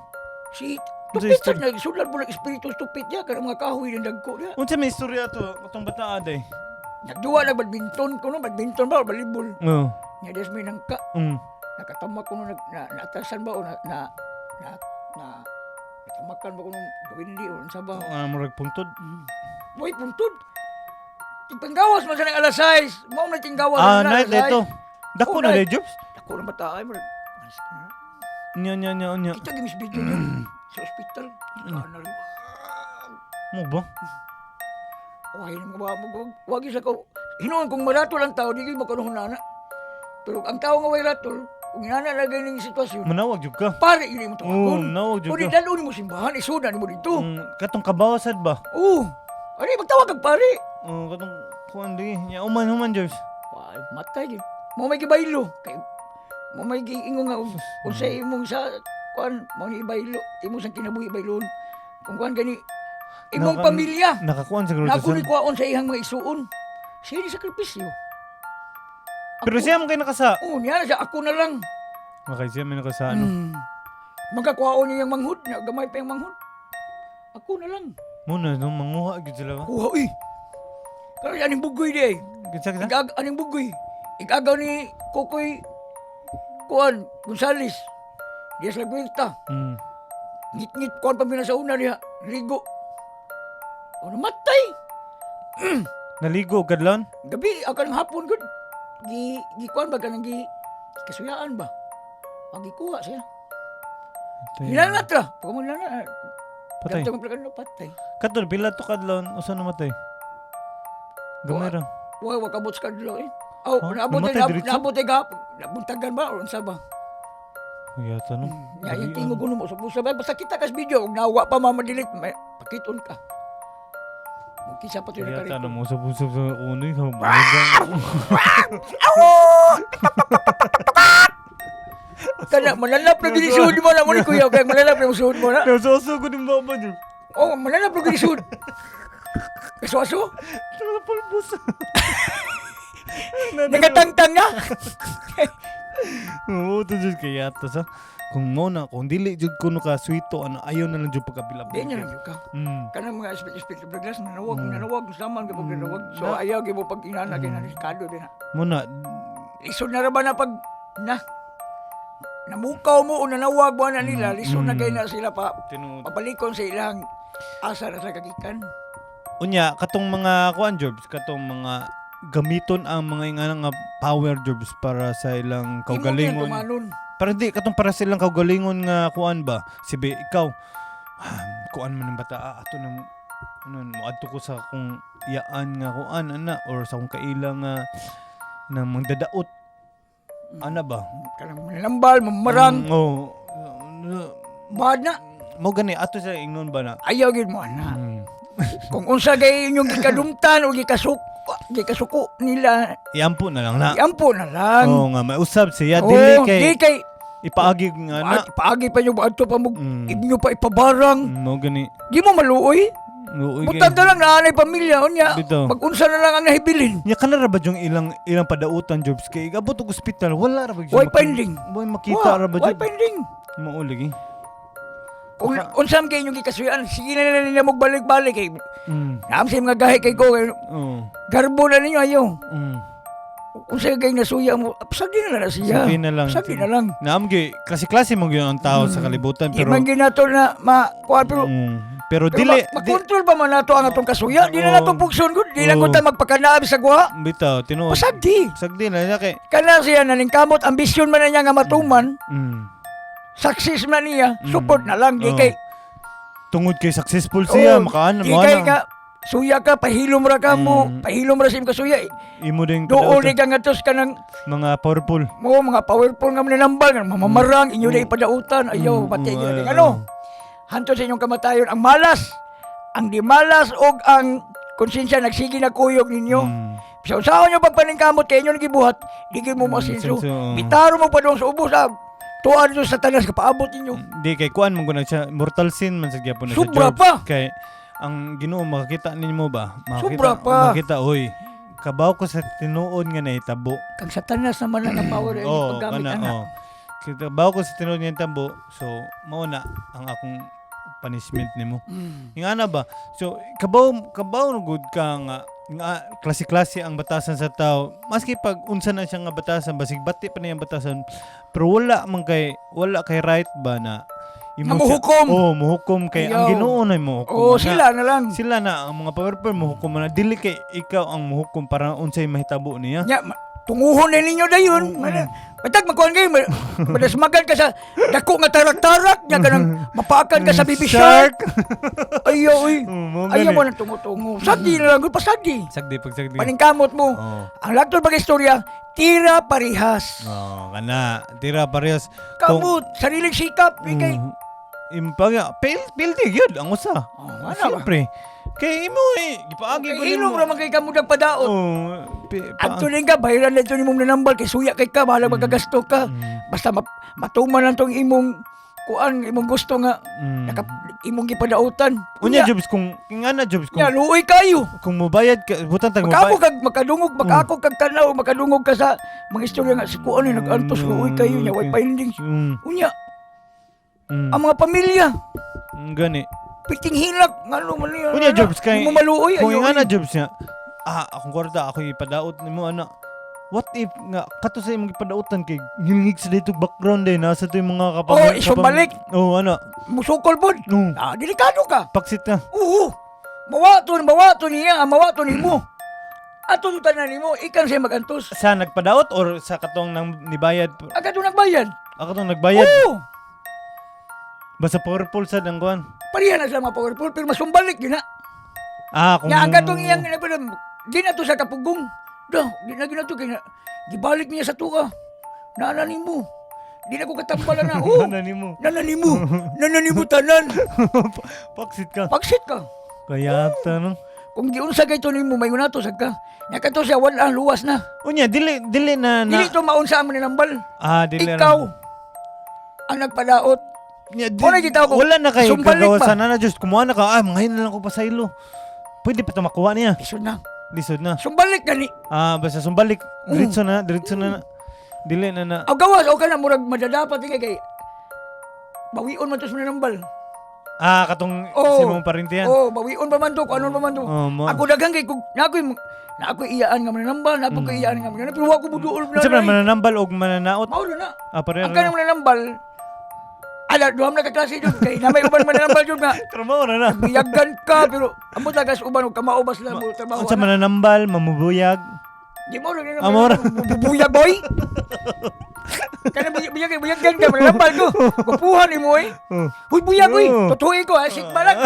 [SPEAKER 2] si
[SPEAKER 1] Unsa
[SPEAKER 2] Tupit
[SPEAKER 1] istorya?
[SPEAKER 2] na sudlan po ng espiritu tupit niya kanang mga kahoy ng dagko niya.
[SPEAKER 1] Unsa may istorya to katong bata aday?
[SPEAKER 2] Nagduwa nag badminton kuno, badminton ba o volleyball.
[SPEAKER 1] Oo.
[SPEAKER 2] Nya des may nangka. Nakatama kuno nag na, naatasan ba o na na na, na natamakan ba kuno gawindi o unsa ba.
[SPEAKER 1] Ah, murag pungtod.
[SPEAKER 2] Boy puntod. Tinggawas man sa nang alas 6. Mao na tinggawas
[SPEAKER 1] Ah,
[SPEAKER 2] na
[SPEAKER 1] night
[SPEAKER 2] alas
[SPEAKER 1] dito.
[SPEAKER 2] 6.
[SPEAKER 1] Dako
[SPEAKER 2] Oh,
[SPEAKER 1] na
[SPEAKER 2] night.
[SPEAKER 1] day jobs.
[SPEAKER 2] Dako na bata ay murag. Alas ko na.
[SPEAKER 1] Unya unya unya unya.
[SPEAKER 2] Kita gimis video niya sa ospital. Ano rin.
[SPEAKER 1] Mo ba?
[SPEAKER 2] Wag na mga wag isa ko. Hinuon kung maratol ang tao, di gyud makanuhon na. Pero ang tao nga way ratol, kung inana na ganing sitwasyon,
[SPEAKER 1] Manawag jud ka.
[SPEAKER 2] pare yun mo
[SPEAKER 1] Oo,
[SPEAKER 2] tawagon.
[SPEAKER 1] manawag jud
[SPEAKER 2] Kung
[SPEAKER 1] ka.
[SPEAKER 2] dalo nimo simbahan, isudan nimo dito.
[SPEAKER 1] Katong kabawasad ba?
[SPEAKER 2] Oo. Ani magtawag kag pare.
[SPEAKER 1] Oh, katong kuan di. Nya human human jobs.
[SPEAKER 2] Wah, matay gyud. Mo may gibaylo kay mo may giingon nga unsay imong sa kuan mo ni ibaylo, imong sang kinabuhi baylon. Kung kuan gani imong pamilya.
[SPEAKER 1] Nakakuan siguro
[SPEAKER 2] Na
[SPEAKER 1] to
[SPEAKER 2] ako ni
[SPEAKER 1] siya.
[SPEAKER 2] kuwaon sa ihang mga isuon. Siya ni sakripisyo.
[SPEAKER 1] Pero siya man kay nakasa.
[SPEAKER 2] Oo, niya na siya. Ako na lang.
[SPEAKER 1] Okay, siya may nakasa ano.
[SPEAKER 2] Magkakuwaon niya yung manghud. Na, gamay pa yung manghud. Ako na lang.
[SPEAKER 1] Muna no manguha gyud sila ba?
[SPEAKER 2] Kuha uy. Karon aning bugoy di ay.
[SPEAKER 1] Kinsa kinsa?
[SPEAKER 2] Igag aning bugoy. Igagaw ni Kokoy Kuan Gonzales. Diya sa Guelta. Ngit-ngit kuan pa mina sa una niya. Ligo. O namatay.
[SPEAKER 1] Naligo og kadlawon?
[SPEAKER 2] Gabi ako ng hapon gud. Gi gi kuan ba kanang gi kasuyaan ba? Ang gikuha siya. Hilanat ra. Pag mo hilanat.
[SPEAKER 1] Patay.
[SPEAKER 2] Ganito mo patay.
[SPEAKER 1] Kato pila to kadlawon usa namatay? Gamay ra.
[SPEAKER 2] Wa wa kabot sa kadlaw eh. Aw,
[SPEAKER 1] Oh,
[SPEAKER 2] naabot
[SPEAKER 1] namatay
[SPEAKER 2] na
[SPEAKER 1] diretso?
[SPEAKER 2] naabot ay gap. Nabuntagan ba o unsa ba?
[SPEAKER 1] Yata no.
[SPEAKER 2] Nya yung tingog kuno mo sa pusa ba basta kita kas video ug nawa pa mama delete may pakiton ka. Kisa pa to
[SPEAKER 1] Yata
[SPEAKER 2] na
[SPEAKER 1] no mo usab-usab sa uno ikaw.
[SPEAKER 2] Kana malalap na gini suod mo na mo ni kuya kay malalap na suod mo na.
[SPEAKER 1] Nasuso ko ng baba niyo.
[SPEAKER 2] Oh, malalap na gini suod. Kaso-aso,
[SPEAKER 1] Tara pulbos.
[SPEAKER 2] nagatangtang na.
[SPEAKER 1] Oo, to jud kay yata sa kung mo na kung dili jud kuno ka swito ano ayaw na lang jud pagkapila.
[SPEAKER 2] Di niya lang jud ka. Kanang mga espiritu Douglas nanawag, nanawag saman gyud nanawag. So ayaw gyud mo pag inana kay nariskado din na.
[SPEAKER 1] Mo na
[SPEAKER 2] Lisod na ra ba na pag na namukaw mo o nanawag mo na nila, lisod na kay na sila pa
[SPEAKER 1] tinuod.
[SPEAKER 2] pabalikon sa ilang asa na sa kagikan.
[SPEAKER 1] Unya katong mga kuan jobs, katong mga gamiton ang mga ingana nga power jobs para sa ilang
[SPEAKER 2] Imo
[SPEAKER 1] kaugalingon.
[SPEAKER 2] kayang tumanon.
[SPEAKER 1] Para di katong para sa ilang kaugalingon nga kuan ba? Sibi ikaw kuan man ng bata ato nang ano moadto ko sa akong iyaan nga kuan ana or sa akong kaila nga na mangdadaot ana ba?
[SPEAKER 2] Kanang mananambal, mamarang,
[SPEAKER 1] Oh.
[SPEAKER 2] bad na.
[SPEAKER 1] Mo gani ato sa ingnon ba na?
[SPEAKER 2] Ayaw gyud mo ana. Kung unsa kay inyong gikadumtan o gikasuko nila,
[SPEAKER 1] Iampo na lang na.
[SPEAKER 2] iampo na lang.
[SPEAKER 1] Oo nga mausab siya
[SPEAKER 2] Oo,
[SPEAKER 1] dili kay
[SPEAKER 2] di kay
[SPEAKER 1] ipaagi nga na.
[SPEAKER 2] Paagi pa nyo adto pa mo inyo pa ipabarang.
[SPEAKER 1] Mo gani.
[SPEAKER 2] Di mo maluoy.
[SPEAKER 1] Oo, kay-
[SPEAKER 2] Butang na lang na anay pamilya unya.
[SPEAKER 1] Bitaw.
[SPEAKER 2] Pag-unsa na lang ang nahibilin.
[SPEAKER 1] Nya kana ra ba yung ilang ilang padautan jobs kay abot og ospital wala ra ba gyud
[SPEAKER 2] Way
[SPEAKER 1] maki-
[SPEAKER 2] finding.
[SPEAKER 1] Way makita ra ba
[SPEAKER 2] Way
[SPEAKER 1] jud?
[SPEAKER 2] finding.
[SPEAKER 1] Mao lagi.
[SPEAKER 2] Kung unsa man kay inyong gikasuyan, sige na lang nila magbalik-balik kay. Naam sa mga gahi kay ko kay
[SPEAKER 1] Oo.
[SPEAKER 2] garbo na ninyo ayaw. Unsa kay nasuya mo, pasagi na lang na siya.
[SPEAKER 1] Sige na lang.
[SPEAKER 2] Pasagi na lang.
[SPEAKER 1] Naam gyud kasi klase mo gyud ang tao sa kalibutan
[SPEAKER 2] Di
[SPEAKER 1] pero
[SPEAKER 2] man gyud nato na ma kuan pero
[SPEAKER 1] Pero
[SPEAKER 2] pero
[SPEAKER 1] dili
[SPEAKER 2] makontrol pa man nato ang atong kasuya. Di na
[SPEAKER 1] Oo.
[SPEAKER 2] nato pugson gud. Di lang
[SPEAKER 1] Oo.
[SPEAKER 2] gud ta magpakanaab sa guwa.
[SPEAKER 1] Bitaw tinuod.
[SPEAKER 2] Pasagdi.
[SPEAKER 1] Sagdi na niya kay
[SPEAKER 2] Kana siya naningkamot ambisyon man na niya nga matuman, success man niya, support na lang di
[SPEAKER 1] Oo.
[SPEAKER 2] kay
[SPEAKER 1] Tungod kay successful siya
[SPEAKER 2] Oo,
[SPEAKER 1] makaan
[SPEAKER 2] di
[SPEAKER 1] mo
[SPEAKER 2] kay
[SPEAKER 1] na.
[SPEAKER 2] ka suya ka pahilom ra ka mo, pahilom ra sa imong kasuya.
[SPEAKER 1] Imo ding
[SPEAKER 2] Doon
[SPEAKER 1] padautan.
[SPEAKER 2] ni ka ngadto sa kanang
[SPEAKER 1] Mga powerful.
[SPEAKER 2] mo mga powerful nga mananambal nga mamamarang inyo na ipadautan ayaw pati gyud
[SPEAKER 1] Ay,
[SPEAKER 2] ano. Hantod sa inyong kamatayon ang malas, ang di malas og ang konsensya nagsige na kuyog ninyo. Sa usaon nyo pagpaningkamot kay inyo nagibuhat, di gyud mo masinso.
[SPEAKER 1] Asenso, oo.
[SPEAKER 2] Bitaro mo pa doon sa ubos, ah. Tuan doon sa tanas kapaabot ninyo.
[SPEAKER 1] Di kay kuan man gud na siya mortal sin man sa gyapon na siya.
[SPEAKER 2] Sobra
[SPEAKER 1] Jobs.
[SPEAKER 2] pa.
[SPEAKER 1] Kay ang Ginoo makakita ninyo ba? Makakita,
[SPEAKER 2] Sobra pa.
[SPEAKER 1] Makita oy. Kabaw ko sa tinuod nga nahitabo.
[SPEAKER 2] Kang satanas naman lang ang power ay
[SPEAKER 1] Oo,
[SPEAKER 2] paggamit
[SPEAKER 1] kana,
[SPEAKER 2] ana.
[SPEAKER 1] oo. Kabaw ko sa tinuod nga nahitabo. So mao na ang akong punishment nimo. Nga na ba? So kabaw kabaw na gud ka nga nga klase-klase ang batasan sa tao. Maski pag unsa na siya nga batasan, basig bati pa niya ang batasan, pero wala man kay wala kay right ba na
[SPEAKER 2] Nga mohukom.
[SPEAKER 1] Oh, muhukom kay ang
[SPEAKER 2] Ayaw.
[SPEAKER 1] Ginoo na mohukom.
[SPEAKER 2] Oo,
[SPEAKER 1] na.
[SPEAKER 2] sila na lang.
[SPEAKER 1] Sila na ang mga powerful mohukom na dili kay ikaw ang muhukom para unsay mahitabo niya.
[SPEAKER 2] Nya, tunguhon na ninyo dayon. Matag magkuhan kayo, madasmagan ka sa dako nga tarak-tarak, nya ka nang mapaakan ka sa baby shark. Ayaw, uy.
[SPEAKER 1] Oo, mo
[SPEAKER 2] Ayaw
[SPEAKER 1] gani.
[SPEAKER 2] mo nang tungo-tungo. Sagdi na lang, pasagdi.
[SPEAKER 1] Sagdi pag sagdi.
[SPEAKER 2] Paningkamot mo.
[SPEAKER 1] Oo.
[SPEAKER 2] Ang lagtol pag istorya, tira parihas.
[SPEAKER 1] Oh, kana tira parehas.
[SPEAKER 2] Kamot, sariling sikap, di kay.
[SPEAKER 1] Impaga, pildi gyud ang usa.
[SPEAKER 2] Oh, ano ba?
[SPEAKER 1] Siyempre. Kay imo eh, gipaagi
[SPEAKER 2] Kay
[SPEAKER 1] ko
[SPEAKER 2] ilong ra man kay kamudag padaot.
[SPEAKER 1] Oh,
[SPEAKER 2] Adto rin ka, bahiran na ito ni mong nanambal, kay suya kay ka, bahala magkagasto ka. Basta matuman lang tong imong kuan, imong gusto nga, naka, imong gipadautan.
[SPEAKER 1] Unya jobs kung nga na jobs kung
[SPEAKER 2] Nya, luoy kayo.
[SPEAKER 1] kung mobayad ka butan tag
[SPEAKER 2] Makaako
[SPEAKER 1] mobayad.
[SPEAKER 2] kag makadungog, makaako kag tanaw, makadungog ka sa mga istorya nga si kuan ni nag-antos luoy kayo nya, way findings. Unya, ang mga pamilya,
[SPEAKER 1] Gani.
[SPEAKER 2] Piting hilak ngano man niya.
[SPEAKER 1] Unya, Jobs, kay
[SPEAKER 2] Di mo maluoy
[SPEAKER 1] kung
[SPEAKER 2] ayo.
[SPEAKER 1] nga na, Jobs niya, akong kwarta, ako ipadaot nimo ana. What if nga kato sa imong ipadautan kay ngilngig sa dito background day nasa to yung mga kapam.
[SPEAKER 2] Oh, isumbalik.
[SPEAKER 1] Oh, ana.
[SPEAKER 2] Musukol pod.
[SPEAKER 1] No.
[SPEAKER 2] Ah, delikado ka.
[SPEAKER 1] Paksit na.
[SPEAKER 2] Oo. Mawato niya, ang mawato nimo. Ato to tanan nimo, ikan siya magantos.
[SPEAKER 1] Sa nagpadaot or sa katong nang nibayad?
[SPEAKER 2] Agad to nagbayad.
[SPEAKER 1] Ako tong nagbayad.
[SPEAKER 2] Oo.
[SPEAKER 1] Basta powerful sad ang kuan.
[SPEAKER 2] Pareha na sila mga powerful, pero masumbalik yun na.
[SPEAKER 1] Ah, kung
[SPEAKER 2] Nga ang katong iyang ginapalam, di na to sa kapugong. Da, di na gina to kay gibalik niya sa tuka. Nana nimo. Di na ko katambala na. Oh,
[SPEAKER 1] Nana nimo.
[SPEAKER 2] nana nimo. Nana nimo tanan.
[SPEAKER 1] Paksit ka.
[SPEAKER 2] Pagsit ka.
[SPEAKER 1] Kaya ta no.
[SPEAKER 2] Kung giunsa kay to nimo may to sad ka. Nya kato siya wala luwas na.
[SPEAKER 1] Unya dili dili na na
[SPEAKER 2] Dili to maunsa ang mananambal.
[SPEAKER 1] Ah, dili na.
[SPEAKER 2] Ikaw ang nagpadaot.
[SPEAKER 1] Nya, di,
[SPEAKER 2] Muna gitaw ko,
[SPEAKER 1] wala na kay
[SPEAKER 2] sumbalik
[SPEAKER 1] kagawasan
[SPEAKER 2] pa.
[SPEAKER 1] na na Diyos. Kumuha na ka. Ah, ngayon na lang ko pasaylo. Pwede pa ito makuha niya.
[SPEAKER 2] Lisod na.
[SPEAKER 1] Lisod na.
[SPEAKER 2] Sumbalik gani.
[SPEAKER 1] Ah, basta sumbalik. Diretso na, diretso na. Dili na na.
[SPEAKER 2] Aw gawas o ka na murag madadapat kay kay bawion man to sa mananambal.
[SPEAKER 1] Ah, katong
[SPEAKER 2] Oo.
[SPEAKER 1] si mong parintiyan.
[SPEAKER 2] Oh, bawion pa man to, kung ano pa man to.
[SPEAKER 1] Oh, mo.
[SPEAKER 2] Ako daghang kay kung na ako'y na ako'y iyaan nga mananambal, na ako'y iyaan nga mananambal, pero wa ko buduol na.
[SPEAKER 1] Unsa man mananambal og mananaot?
[SPEAKER 2] Mao na.
[SPEAKER 1] Ah, pareho
[SPEAKER 2] Ang
[SPEAKER 1] na.
[SPEAKER 2] kanang mananambal, ala, duham na ka klase jud kay na may uban mananambal jud nga.
[SPEAKER 1] Pero mao na na.
[SPEAKER 2] Biyagan ka pero amot tagas uban og kamao ba sila mo trabaho.
[SPEAKER 1] Unsa
[SPEAKER 2] ana.
[SPEAKER 1] mananambal, mamubuyag.
[SPEAKER 2] Di mo rin
[SPEAKER 1] Ah, mao ra.
[SPEAKER 2] Bubuyag boy. Kana buyag buyag buyagan ka mananambal ko. Gupuhan nimo eh.
[SPEAKER 1] Oh.
[SPEAKER 2] Huy buyag oy.
[SPEAKER 1] Oo.
[SPEAKER 2] Tutuin ko ha, sigbalag.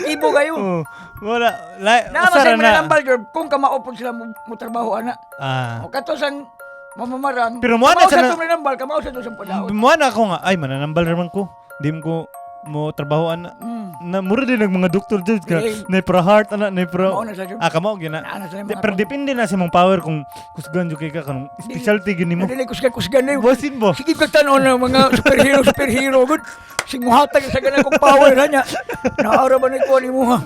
[SPEAKER 2] Ibo kayo.
[SPEAKER 1] Oh. Wala. La,
[SPEAKER 2] Na
[SPEAKER 1] usa
[SPEAKER 2] masay
[SPEAKER 1] ra na.
[SPEAKER 2] mananambal jud kung kamao pud sila mo trabaho ana.
[SPEAKER 1] Ah.
[SPEAKER 2] O kato sang mamamarang.
[SPEAKER 1] Pero mo ana
[SPEAKER 2] kamao
[SPEAKER 1] sa
[SPEAKER 2] sa
[SPEAKER 1] na-
[SPEAKER 2] to mananambal, kamao sa to sang padaot.
[SPEAKER 1] Mo na ako nga, ay mananambal ra man ko. Di mo ko mo trabaho ana. Na mura din ang mga doktor jud ka.
[SPEAKER 2] Eh.
[SPEAKER 1] Na pra heart ana, na pra.
[SPEAKER 2] Mao na sa jud.
[SPEAKER 1] Ah, kamao gyud na.
[SPEAKER 2] Naa na sila
[SPEAKER 1] Di,
[SPEAKER 2] mga
[SPEAKER 1] pero depende na sa imong power kung kusgan jud kay ka kanong specialty gyud nimo.
[SPEAKER 2] Dili kusgan kusgan na.
[SPEAKER 1] Basin ba?
[SPEAKER 2] Sige ka tan-on ng mga superhero superhero good. Simuhatag sa ganang kong power ha niya. Naara ba na ko ni mo ha?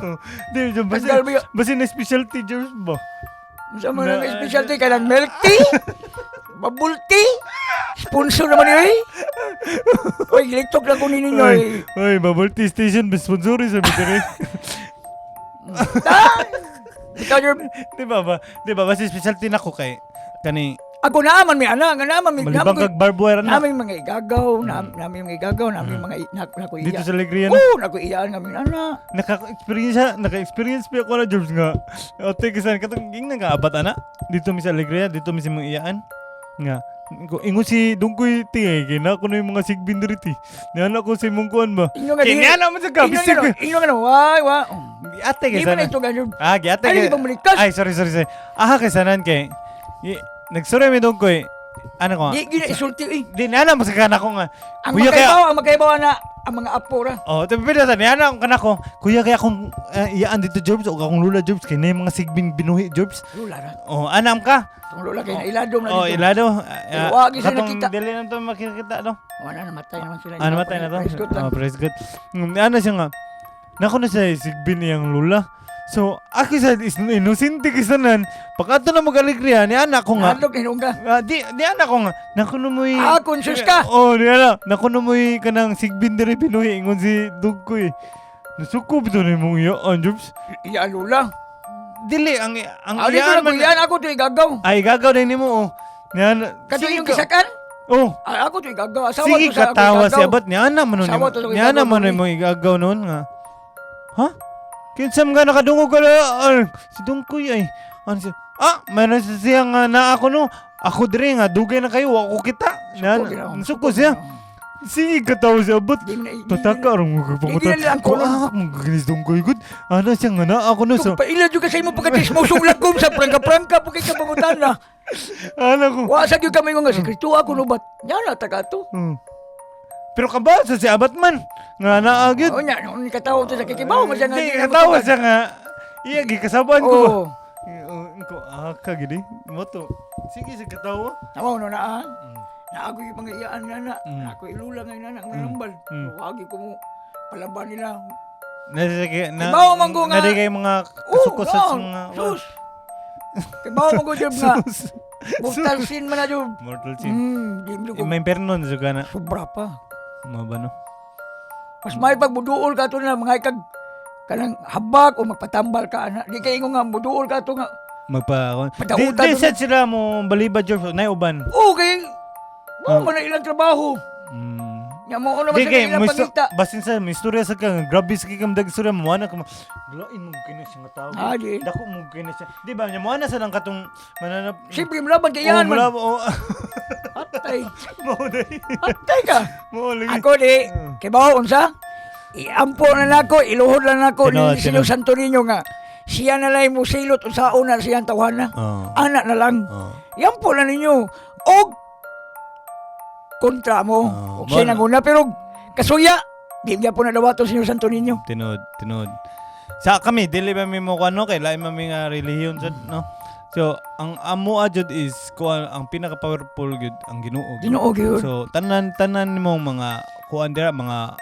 [SPEAKER 1] Di jud basin.
[SPEAKER 2] Tanggal ba yun?
[SPEAKER 1] Basin na specialty jud ba?
[SPEAKER 2] Sa mga nang specialty kailang milk tea, bubble tea, sponsor naman yun eh. Oy, giliktok lang ko ninyo
[SPEAKER 1] Oy,
[SPEAKER 2] eh.
[SPEAKER 1] oy, bubble tea station sponsor sa bitiri.
[SPEAKER 2] Ta! Ikaw your,
[SPEAKER 1] Di ba ba? Di ba basta specialty nako kay kani
[SPEAKER 2] ako naaman may anak, naaman may
[SPEAKER 1] malibang kag barbed wire na.
[SPEAKER 2] Namin mga igagaw, namin mga igagaw, namin mga nako iya.
[SPEAKER 1] Dito sa Alegria na.
[SPEAKER 2] Oo, nako iyaan nga mga anak.
[SPEAKER 1] Naka-experience siya, naka-experience pa ako na Jobs nga. Ote kisan katong ingnan ka abat ana. Dito mi sa Alegria, dito mi sa mga iyaan. Nga ingon si Dungkoy ti kay na ko na yung mga sigbin diri ti. Niana ko sa imong kuan ba.
[SPEAKER 2] Inyo nga
[SPEAKER 1] Kay
[SPEAKER 2] di-
[SPEAKER 1] niana man sa ka
[SPEAKER 2] Inyo nga
[SPEAKER 1] bisig.
[SPEAKER 2] no, inyo nga no, why, why.
[SPEAKER 1] Ate kay
[SPEAKER 2] Di ba
[SPEAKER 1] sana.
[SPEAKER 2] na ito ganyan?
[SPEAKER 1] Ah, giate
[SPEAKER 2] Ay,
[SPEAKER 1] kay.
[SPEAKER 2] di ba maligtas?
[SPEAKER 1] Ay, sorry, sorry, sorry. Ah, kay sanan kay. Nagsuri mi Dungkoy. Ano ko nga?
[SPEAKER 2] Di gina isulti eh.
[SPEAKER 1] Di niana mo sa kanako nga.
[SPEAKER 2] Ang
[SPEAKER 1] Kuya kaya
[SPEAKER 2] makaibaw, ang makaibaw na ang mga apo ra.
[SPEAKER 1] Oh, tapi pila sa niana akong kanako. Kuya kaya akong iyaan dito Jobs o akong lula Jobs kay na yung mga sigbin binuhi Jobs.
[SPEAKER 2] Lula ra.
[SPEAKER 1] Oh, anam ka.
[SPEAKER 2] Itong lula kay nailadom na
[SPEAKER 1] Oh,
[SPEAKER 2] dito.
[SPEAKER 1] ilado.
[SPEAKER 2] Pero wag sila
[SPEAKER 1] Katong
[SPEAKER 2] nakita.
[SPEAKER 1] dili na to makikita no.
[SPEAKER 2] Wala namatay naman sila.
[SPEAKER 1] Ah, namatay na to.
[SPEAKER 2] Praise God lang.
[SPEAKER 1] Oh, praise God. Ano siya nga. Nako na siya sigbin niyang lula. So, ako sa inosente kisanan. Pag ato na mag-alegria, ni anak ko nga.
[SPEAKER 2] Hadlok hinuong ka.
[SPEAKER 1] Ah, di anak ko nga. Nako na mo'y...
[SPEAKER 2] Ah, conscious ka.
[SPEAKER 1] Oh, di ana. Nako na mo'y kanang sigbin diri binuhi ingon si Dugkoy. Nasuko bitaw na imong iyaan, Jobs.
[SPEAKER 2] Iya lula.
[SPEAKER 1] Dili ang ang
[SPEAKER 2] Ah, dito
[SPEAKER 1] iyaan
[SPEAKER 2] na ko
[SPEAKER 1] man.
[SPEAKER 2] iyaan ako to igagaw.
[SPEAKER 1] Ay gagaw din nimo oh. Niana.
[SPEAKER 2] Kato
[SPEAKER 1] sige
[SPEAKER 2] inyong
[SPEAKER 1] ka-
[SPEAKER 2] gisakan?
[SPEAKER 1] Oh.
[SPEAKER 2] Ah, ako to igagaw. Asawa
[SPEAKER 1] Sige
[SPEAKER 2] to sa ako
[SPEAKER 1] katawa
[SPEAKER 2] igagaw.
[SPEAKER 1] siya ba't niana man nun
[SPEAKER 2] Asawa to sa
[SPEAKER 1] niana
[SPEAKER 2] igagaw
[SPEAKER 1] man
[SPEAKER 2] nun
[SPEAKER 1] mo igagaw noon nga. Ha? Kinsa man nga nakadungog ka ay, si Dungkoy ay. Ano siya? Ah, mayroon siya siya nga na ako no. Ako dire nga dugay na kayo, wa ko kita.
[SPEAKER 2] Suko gina ako.
[SPEAKER 1] Suko siya. Sige katawa siya ba't
[SPEAKER 2] Di na- di-
[SPEAKER 1] Tataka ron mo
[SPEAKER 2] Di
[SPEAKER 1] kapangutan.
[SPEAKER 2] na nila ang
[SPEAKER 1] Ko
[SPEAKER 2] kolon.
[SPEAKER 1] ah, mo ginis Dungkoy gud. Ana siya nga na ako no so.
[SPEAKER 2] Kung paila jud ka sa imo pagkatismosong lagom sa prangka-prangka po kay kapangutan na.
[SPEAKER 1] Ana ko.
[SPEAKER 2] Wa sa gyud kami nga sekreto ako no bat. Nya na taga to.
[SPEAKER 1] Pero kabal sa si Abat man. Nga naa gyud.
[SPEAKER 2] Oh nya no ni katawa to sa kikibaw man siya nga.
[SPEAKER 1] Di,
[SPEAKER 2] di na
[SPEAKER 1] katawa
[SPEAKER 2] matukan.
[SPEAKER 1] siya nga. Iya, gikasabaan ko ba?
[SPEAKER 2] Oo.
[SPEAKER 1] Ko, ah, kagini. Mo to. Sige, sa katawa.
[SPEAKER 2] Nawa no na ah. Na ako yung mga iyaan nga na. Na ako ilula nga na ang nambal. Wagi ko mo palaban nila.
[SPEAKER 1] Na, sige, na,
[SPEAKER 2] Kibaw man ko nga.
[SPEAKER 1] Na di kayo mga kasukos sa
[SPEAKER 2] Oh,
[SPEAKER 1] mga...
[SPEAKER 2] Sus. Kibaw man ko jud nga.
[SPEAKER 1] Sus.
[SPEAKER 2] Mortal sin man na jud.
[SPEAKER 1] Mortal sin.
[SPEAKER 2] Di mo ko.
[SPEAKER 1] May imperno na suga na.
[SPEAKER 2] Sobra pa.
[SPEAKER 1] Mga ba no?
[SPEAKER 2] Mas may pag muduol ka to na mga ikag kanang habak o magpatambal ka ana. Di kay ingon nga muduol ka to nga.
[SPEAKER 1] Magpa Di,
[SPEAKER 2] Padautan
[SPEAKER 1] di
[SPEAKER 2] to.
[SPEAKER 1] sad sila mo balibad, George, nay uban.
[SPEAKER 2] Okay. Mo man na ilang trabaho. Nya mo naman
[SPEAKER 1] Di
[SPEAKER 2] sa
[SPEAKER 1] kay
[SPEAKER 2] ilang
[SPEAKER 1] mo
[SPEAKER 2] pangita.
[SPEAKER 1] basin sa may istorya sa ka grabe sa kay kam dag istorya mo ana ka mo lain mo kini siya nga tao.
[SPEAKER 2] Ah, di.
[SPEAKER 1] Dako mo kini siya. Di ba nya mo ana sa lang katong mananap.
[SPEAKER 2] Siyempre mulaban kay yan
[SPEAKER 1] Oh,
[SPEAKER 2] man.
[SPEAKER 1] mula oh.
[SPEAKER 2] Atay.
[SPEAKER 1] Mo day.
[SPEAKER 2] Atay ka.
[SPEAKER 1] Mo lagi.
[SPEAKER 2] Ako di kay bawo unsa? Iampo na nako, iluhod lang nako
[SPEAKER 1] Tinuod,
[SPEAKER 2] ni Senyor
[SPEAKER 1] tinuod.
[SPEAKER 2] Santo Niño nga. Siya na lang musilot unsaon na siyang tawhana.
[SPEAKER 1] Oh.
[SPEAKER 2] Ana na lang.
[SPEAKER 1] Oh.
[SPEAKER 2] Iampo na ninyo. Og kontra mo.
[SPEAKER 1] Oh,
[SPEAKER 2] Og siya
[SPEAKER 1] mo na.
[SPEAKER 2] nanguna pero kasuya di niya po nadawato Senyor Santo Niño.
[SPEAKER 1] Tinuod, tinuod. Sa kami dili ba mi mo kuno kay lain man mi nga relihiyon sad, no. So ang amo jud is kuan ang pinaka powerful gyud ang Ginoo gyud.
[SPEAKER 2] Ginoo gyud.
[SPEAKER 1] So tanan tanan nimong mga kuan dira mga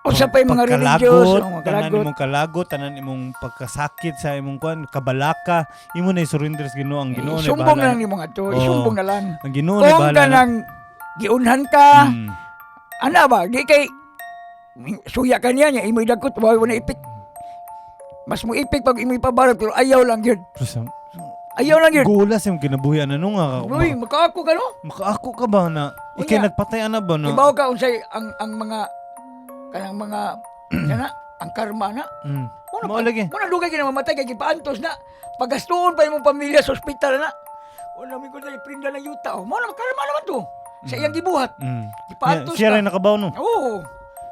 [SPEAKER 2] Unsa pa yung mga
[SPEAKER 1] pagkalagot,
[SPEAKER 2] religious, o mga
[SPEAKER 1] tanan
[SPEAKER 2] kalagot.
[SPEAKER 1] imong kalagot, tanan imong pagkasakit sa imong kuan, kabalaka, imo na i-surrender sa Ginoo, ang Ginoo na
[SPEAKER 2] Isumbong na lang nimo nga to,
[SPEAKER 1] Oo.
[SPEAKER 2] isumbong na lang.
[SPEAKER 1] Ang Ginoo na
[SPEAKER 2] Kung
[SPEAKER 1] bahala.
[SPEAKER 2] kanang giunhan ka, ana ba, di kay suya ka niya niya, imoy dagkot, wa na ipik. Mas mo ipik pag imoy pabarag, pero ayaw lang yun. Ayaw lang yun.
[SPEAKER 1] Gulas yung kinabuhi ana no nga.
[SPEAKER 2] Uy, makaako ka no?
[SPEAKER 1] Makaako ka ba na ikay
[SPEAKER 2] Unya.
[SPEAKER 1] nagpatay ana ba na?
[SPEAKER 2] Ibaw ka unsay ang mga kanang mga kana ang karma na. Muna
[SPEAKER 1] Mao lagi.
[SPEAKER 2] Muna dugay kay mamatay kay gipaantos na. Pagastuon pa imong pamilya sa ospital na. Wala mi ko na prinda ng yuta. Oh, mao na karma naman to. Sa iyang gibuhat. Gipaantos
[SPEAKER 1] Siya
[SPEAKER 2] ka.
[SPEAKER 1] rin nakabaw no.
[SPEAKER 2] Oo.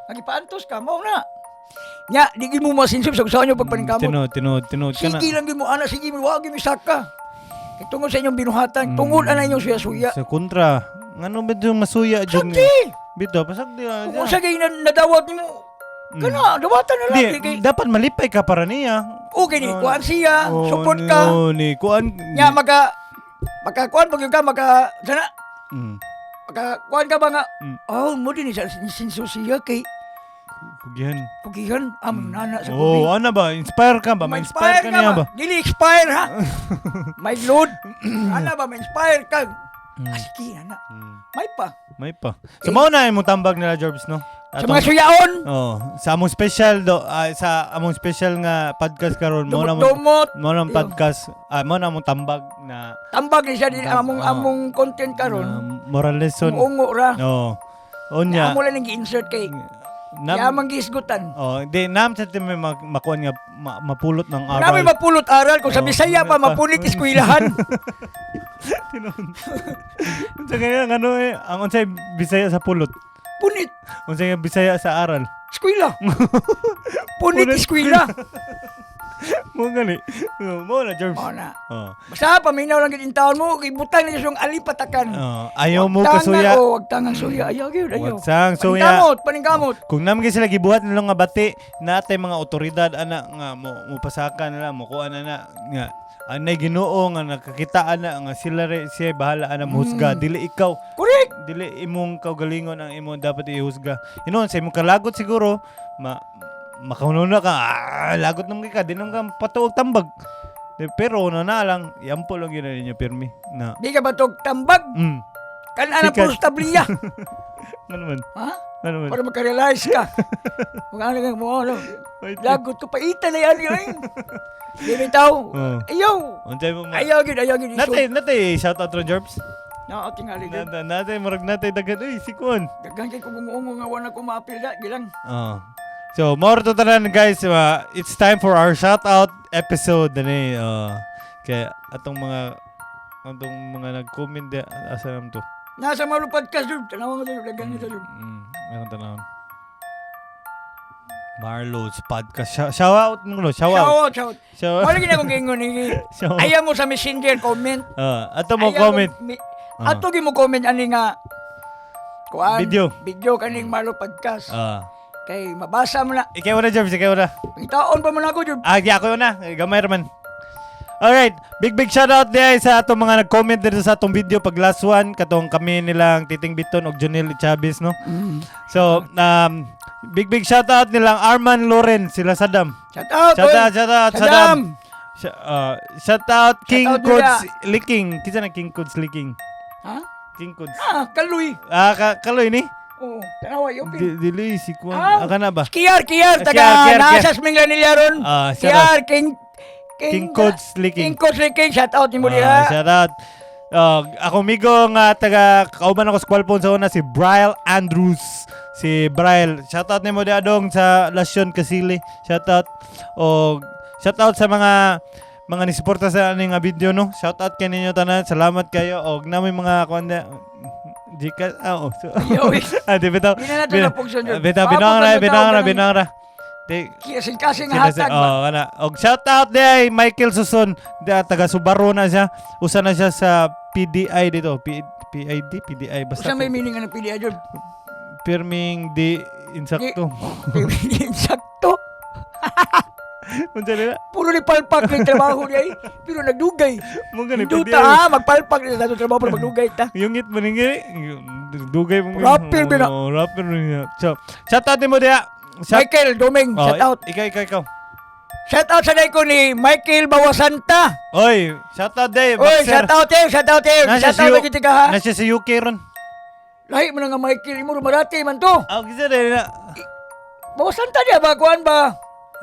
[SPEAKER 2] Nagipaantos ka, mao na. Nya, di gid mo masinsob sa usahan nyo pagpaningkamot.
[SPEAKER 1] Tinuod, tinuod, tinuod ka na.
[SPEAKER 2] Sige lang gid mo ana, sige mo wag gid mo saka. Kay tungod sa inyong binuhatan, tungod ana inyong suya-suya.
[SPEAKER 1] Sa kontra. Ngano ba yung masuya jud nga?
[SPEAKER 2] Sakti!
[SPEAKER 1] Bitaw pasagdi lang.
[SPEAKER 2] Kung unsa kay nadawat nimo, kana dawatan na lang
[SPEAKER 1] Di,
[SPEAKER 2] di kay
[SPEAKER 1] dapat malipay ka para niya.
[SPEAKER 2] okay ni kuan siya,
[SPEAKER 1] Oh,
[SPEAKER 2] support ka.
[SPEAKER 1] Oh, ni kuan.
[SPEAKER 2] Nya maka kuan pag yun ka maka sana maka kuan ka ba nga oh mo din sa sinso siya kay
[SPEAKER 1] Kugihan.
[SPEAKER 2] pugihan am nana sa
[SPEAKER 1] Oh, ano ba? Inspire ka ba? Ma-inspire ka niya ba?
[SPEAKER 2] Dili expire ha. May load. Ana ba ma-inspire ka? Ah, sige ana. May pa.
[SPEAKER 1] May pa. So mao na imong tambag nila Jorbs, no?
[SPEAKER 2] Sa mga suyaon,
[SPEAKER 1] Oh, sa among special do sa among special nga podcast karon mo na mo
[SPEAKER 2] dumot-dumot,
[SPEAKER 1] mo na among podcast, mo na among tambag na
[SPEAKER 2] tambag ni siya din among among content karon.
[SPEAKER 1] na moral lesson.
[SPEAKER 2] Ungo ra.
[SPEAKER 1] Oh. Unya.
[SPEAKER 2] Amo lang nang gi-insert kay
[SPEAKER 1] Nam,
[SPEAKER 2] kaya man giisgutan.
[SPEAKER 1] oh, di nam sa may makuan nga mapulot ng aral.
[SPEAKER 2] Nami mapulot aral kung sa
[SPEAKER 1] Oh,
[SPEAKER 2] Bisaya pa
[SPEAKER 1] pa.
[SPEAKER 2] mapunit eskwelahan.
[SPEAKER 1] Unsa kaya ang ano eh, ang unsay Bisaya sa pulot?
[SPEAKER 2] Punit
[SPEAKER 1] Unsay nga Bisaya sa aral?
[SPEAKER 2] eskwela. Punit
[SPEAKER 1] Punit
[SPEAKER 2] eskwela.
[SPEAKER 1] Mo gani. Mo na Jerms.
[SPEAKER 2] Mao na.
[SPEAKER 1] Oh.
[SPEAKER 2] Basta paminaw lang gid taon mo, ibutang ninyo yung alipatakan.
[SPEAKER 1] Oh, ayaw mo
[SPEAKER 2] Wag tangan,
[SPEAKER 1] kasuya.
[SPEAKER 2] Oh, wag tangang suya. Ayaw gyud, ayaw.
[SPEAKER 1] Wag sang suya.
[SPEAKER 2] Paningkamot, paningkamot.
[SPEAKER 1] Kung naman sila gibuhat nila nga bati, natay mga otoridad ana nga mo mupasaka nila, mo kuan ana nga anay Ginoo nga nakakita ana nga sila re siya bahala ana mohusga, dili ikaw,
[SPEAKER 2] Correct.
[SPEAKER 1] dili imong kaugalingon ang imong dapat ihusga. Inon sa imong kalagot siguro ma makahununa ka, lagot naman kay ka, di naman ka patuog tambag. Pero una na lang, yampo lang yun na ninyo pirmi na
[SPEAKER 2] Di ka ba tog tambag? Kan ana
[SPEAKER 1] Sikat.
[SPEAKER 2] puros tabliya.
[SPEAKER 1] Ano man?
[SPEAKER 2] Ha?
[SPEAKER 1] Ano man?
[SPEAKER 2] Para makarealize ka. Mga ano ka mo ano.
[SPEAKER 1] Wait.
[SPEAKER 2] Lagot ko paita na yan yun. Di bitaw.
[SPEAKER 1] Oh.
[SPEAKER 2] Ayaw.
[SPEAKER 1] Unsay mo ma-
[SPEAKER 2] Ayaw gyud, ayaw gyud.
[SPEAKER 1] Natay shout out ron Jerps.
[SPEAKER 2] Na tingali gyud.
[SPEAKER 1] Natay, natay, murag natay daghan. Uy, si Kuan.
[SPEAKER 2] Daghan kay kung ungo nga wala ko maapil da gilang.
[SPEAKER 1] Oh. So, more to tanan guys, it's time for our shout out episode na kaya atong mga nag-comment di, asa naman to?
[SPEAKER 2] Nasa Malu Podcast jud, tanawa mo jud, daghan jud.
[SPEAKER 1] Meron tanawon. Marlo's podcast. Shout out mo shout out.
[SPEAKER 2] Shout out, shout.
[SPEAKER 1] Shout out.
[SPEAKER 2] Wala gid akong giingon ni.
[SPEAKER 1] Shout out.
[SPEAKER 2] Ayaw mo sa Messenger comment.
[SPEAKER 1] Ato mo
[SPEAKER 2] Ayaw
[SPEAKER 1] comment.
[SPEAKER 2] Ato gi mo comment ani nga kuan
[SPEAKER 1] Video.
[SPEAKER 2] Video kaning Marlo Podcast. Kay mabasa mo na.
[SPEAKER 1] Ikaw na, Jerms, ikaw na.
[SPEAKER 2] Pangitaon pa man ako jud.
[SPEAKER 1] Ah, di ako yun na. Gamay raman. Alright, big big shout out diay sa atong mga nag-comment dito sa atong video pag last one katong kami nilang Titing Biton og Junel Chavez, no. So, big big shout out nilang Arman Loren sila Saddam.
[SPEAKER 2] Shout out.
[SPEAKER 1] Shout
[SPEAKER 2] oy.
[SPEAKER 1] out, shout out Saddam. Shout out King
[SPEAKER 2] out
[SPEAKER 1] Codes Licking. Kinsa na King Codes Licking?
[SPEAKER 2] Ha?
[SPEAKER 1] King Codes.
[SPEAKER 2] Ah, kaloy.
[SPEAKER 1] Ah, kaloy ni?
[SPEAKER 2] Oo, tanawa i-open.
[SPEAKER 1] Dili si kuan.
[SPEAKER 2] Ah,
[SPEAKER 1] Ah, kana ba?
[SPEAKER 2] Kiar, Kiar,
[SPEAKER 1] Ah,
[SPEAKER 2] taga
[SPEAKER 1] Kiar, Kiar, Kiar.
[SPEAKER 2] nasa Mingla nila ron.
[SPEAKER 1] Ah, shout
[SPEAKER 2] Kiar, King, King,
[SPEAKER 1] King Coach Liking.
[SPEAKER 2] King Coach Liking, shout out ni mo
[SPEAKER 1] Ah,
[SPEAKER 2] diha.
[SPEAKER 1] shout out. Ako amigo nga taga kauban ako sa Kwalpon sa una si Bryle Andrews. Si Bryle, shout out nimo diha dong sa Lasyon Kasili. Shout out og shout out sa mga nisuporta sa ani nga video, no. Shout out kay ninyo tanan. Salamat kayo og namoy mga kuan diha. Gcash, ah, oh. So,
[SPEAKER 2] Yo, eh.
[SPEAKER 1] ah, di bitaw.
[SPEAKER 2] Di na nato na function yun.
[SPEAKER 1] Bitaw,
[SPEAKER 2] Paabot
[SPEAKER 1] binang ra,
[SPEAKER 2] na yung
[SPEAKER 1] binang ra,
[SPEAKER 2] tao
[SPEAKER 1] binang ra. Di,
[SPEAKER 2] Kasing-kasing
[SPEAKER 1] Sila
[SPEAKER 2] hatag ba?
[SPEAKER 1] oh, kana. Og shout out day Michael Suson, da taga Subaru na siya. Usa na siya sa PDI dito. PID, PDI basta.
[SPEAKER 2] Usa may meaning ang PDI dyan?
[SPEAKER 1] Pirming di insakto.
[SPEAKER 2] Insakto.
[SPEAKER 1] Unsa nila?
[SPEAKER 2] Puro ni palpak ni trabaho niya eh. Pero nagdugay.
[SPEAKER 1] Mo gani
[SPEAKER 2] Duta
[SPEAKER 1] PDI.
[SPEAKER 2] ah, magpalpak ni sa trabaho pero magdugay ta.
[SPEAKER 1] Yungit mo ning gani. Dugay mo.
[SPEAKER 2] Rapper ba na?
[SPEAKER 1] Oh, rapper niya. So, shout out nimo diha.
[SPEAKER 2] Michael Doming,
[SPEAKER 1] Oh,
[SPEAKER 2] shout out.
[SPEAKER 1] Ikaw, ikaw, ikaw.
[SPEAKER 2] Shout out sa ko ni Michael Bawasanta.
[SPEAKER 1] Oy, shout out day.
[SPEAKER 2] Oy, shout out eh, shout out eh.
[SPEAKER 1] Nasa
[SPEAKER 2] Shout out lagi ka ha.
[SPEAKER 1] Nasa sa UK ron.
[SPEAKER 2] Lahi mo na nga Michael, imo marati man to.
[SPEAKER 1] Ah, kisa dai na.
[SPEAKER 2] Bawasanta niya ba kuan ba?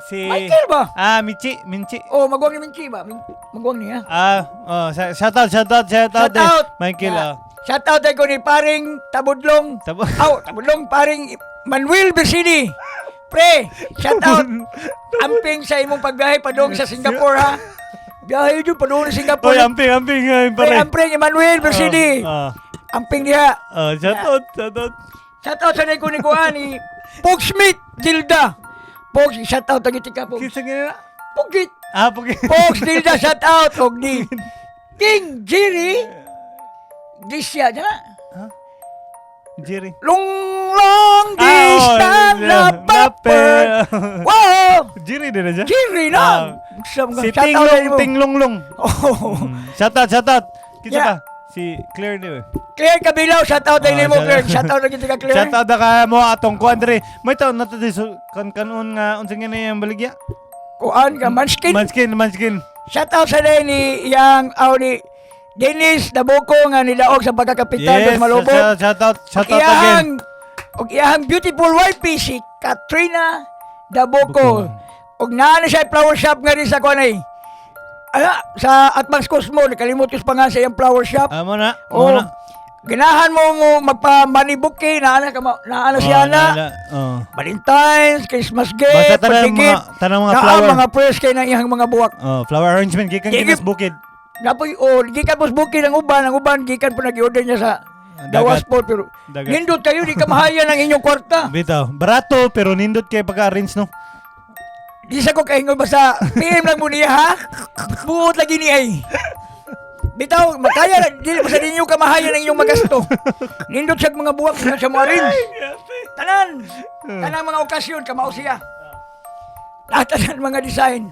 [SPEAKER 1] Si
[SPEAKER 2] Michael ba?
[SPEAKER 1] Ah, Michi, Minchi.
[SPEAKER 2] Oh, magwang ni Minchi ba? Magwang niya.
[SPEAKER 1] Ah, oh, shout out, shout out, shout out.
[SPEAKER 2] Shout out.
[SPEAKER 1] Michael,
[SPEAKER 2] Yeah.
[SPEAKER 1] ah.
[SPEAKER 2] Shout out ko ni paring Tabudlong. Aw, Tabudlong paring Manuel Bersini. Pre, shout out. Amping sa imong pagbiyahe padung sa Singapore ha. Biyahe jud padung sa Singapore.
[SPEAKER 1] Oy, amping, amping, ay,
[SPEAKER 2] Pre,
[SPEAKER 1] pare.
[SPEAKER 2] amping Emmanuel Bersini.
[SPEAKER 1] Ah,
[SPEAKER 2] Amping diha.
[SPEAKER 1] ah, shout out, shout out.
[SPEAKER 2] Shout out sa ko ni kuan ni Pog Smith Gilda. Pog, shout out tagi tika Pog.
[SPEAKER 1] Kinsa gani na?
[SPEAKER 2] Pogit.
[SPEAKER 1] Ah, pugi.
[SPEAKER 2] Pogs Gilda shout out og ni King Jerry Disya na.
[SPEAKER 1] Jerry.
[SPEAKER 2] Long long
[SPEAKER 1] Ah, oh,
[SPEAKER 2] distance
[SPEAKER 1] yeah.
[SPEAKER 2] na paper. Wow!
[SPEAKER 1] Jerry din na siya.
[SPEAKER 2] Jerry
[SPEAKER 1] Ah.
[SPEAKER 2] na. Sa mga
[SPEAKER 1] Si
[SPEAKER 2] shout out
[SPEAKER 1] Tinglong,
[SPEAKER 2] mo.
[SPEAKER 1] Tinglonglong.
[SPEAKER 2] Oh.
[SPEAKER 1] Shout out, shout out. Kinsa
[SPEAKER 2] Yeah.
[SPEAKER 1] pa? Si Claire di ba?
[SPEAKER 2] Claire Cabilao, shout out
[SPEAKER 1] Ah,
[SPEAKER 2] din mo
[SPEAKER 1] shout
[SPEAKER 2] Claire.
[SPEAKER 1] out.
[SPEAKER 2] Shout out lagi ka Claire.
[SPEAKER 1] Shout out na ka mo atong kuan diri. May taon na to di so kan kanon nga unsa nga na yung baligya?
[SPEAKER 2] Kuan ka Manskin.
[SPEAKER 1] Manskin, manskin.
[SPEAKER 2] Shout out sa ni iyang aw ni Dennis Daboko nga nilaog sa pagkakapitan
[SPEAKER 1] Yes,
[SPEAKER 2] sa Malubog.
[SPEAKER 1] shout shout out, shout out again.
[SPEAKER 2] Iyahang og iyahang beautiful wife si Katrina Daboko. Og naa na siya flower shop nga rin sa kuan ay. Ala, sa Atmangs Cosmo, nakalimot ko sa pangalan sa iyang flower shop.
[SPEAKER 1] Ah, mo na, mo
[SPEAKER 2] Oh,
[SPEAKER 1] na.
[SPEAKER 2] ganahan mo mo magpa money bouquet, naa na ka naa na siya
[SPEAKER 1] Oh,
[SPEAKER 2] na.
[SPEAKER 1] na. Oh.
[SPEAKER 2] Valentine's, Christmas gift,
[SPEAKER 1] Basta tanang
[SPEAKER 2] patigit.
[SPEAKER 1] tanang mga
[SPEAKER 2] Naa
[SPEAKER 1] flower.
[SPEAKER 2] mga press kay nang iyang mga buwak.
[SPEAKER 1] Oh, flower arrangement gikan
[SPEAKER 2] Gigi-
[SPEAKER 1] gikas bukid.
[SPEAKER 2] Napoy oh, gikan po sa bukid ang uban gikan po nag-order niya sa
[SPEAKER 1] Dagat.
[SPEAKER 2] Dawas po pero
[SPEAKER 1] Dagat.
[SPEAKER 2] nindot kayo di ka mahaya ng inyong kwarta.
[SPEAKER 1] Bitaw, barato pero nindot kay pagka-arrange, no.
[SPEAKER 2] Di sa ko kaingon basta PM lang mo niya ha. Buot lagi ni ay. Bitaw, makaya na, di, basta ninyo kamahaya ng inyong magasto. Nindot siya mga buwak, nindot siya mo arrange. Tanan, tanang mga okasyon, kamao siya. Lahat tanan mga design.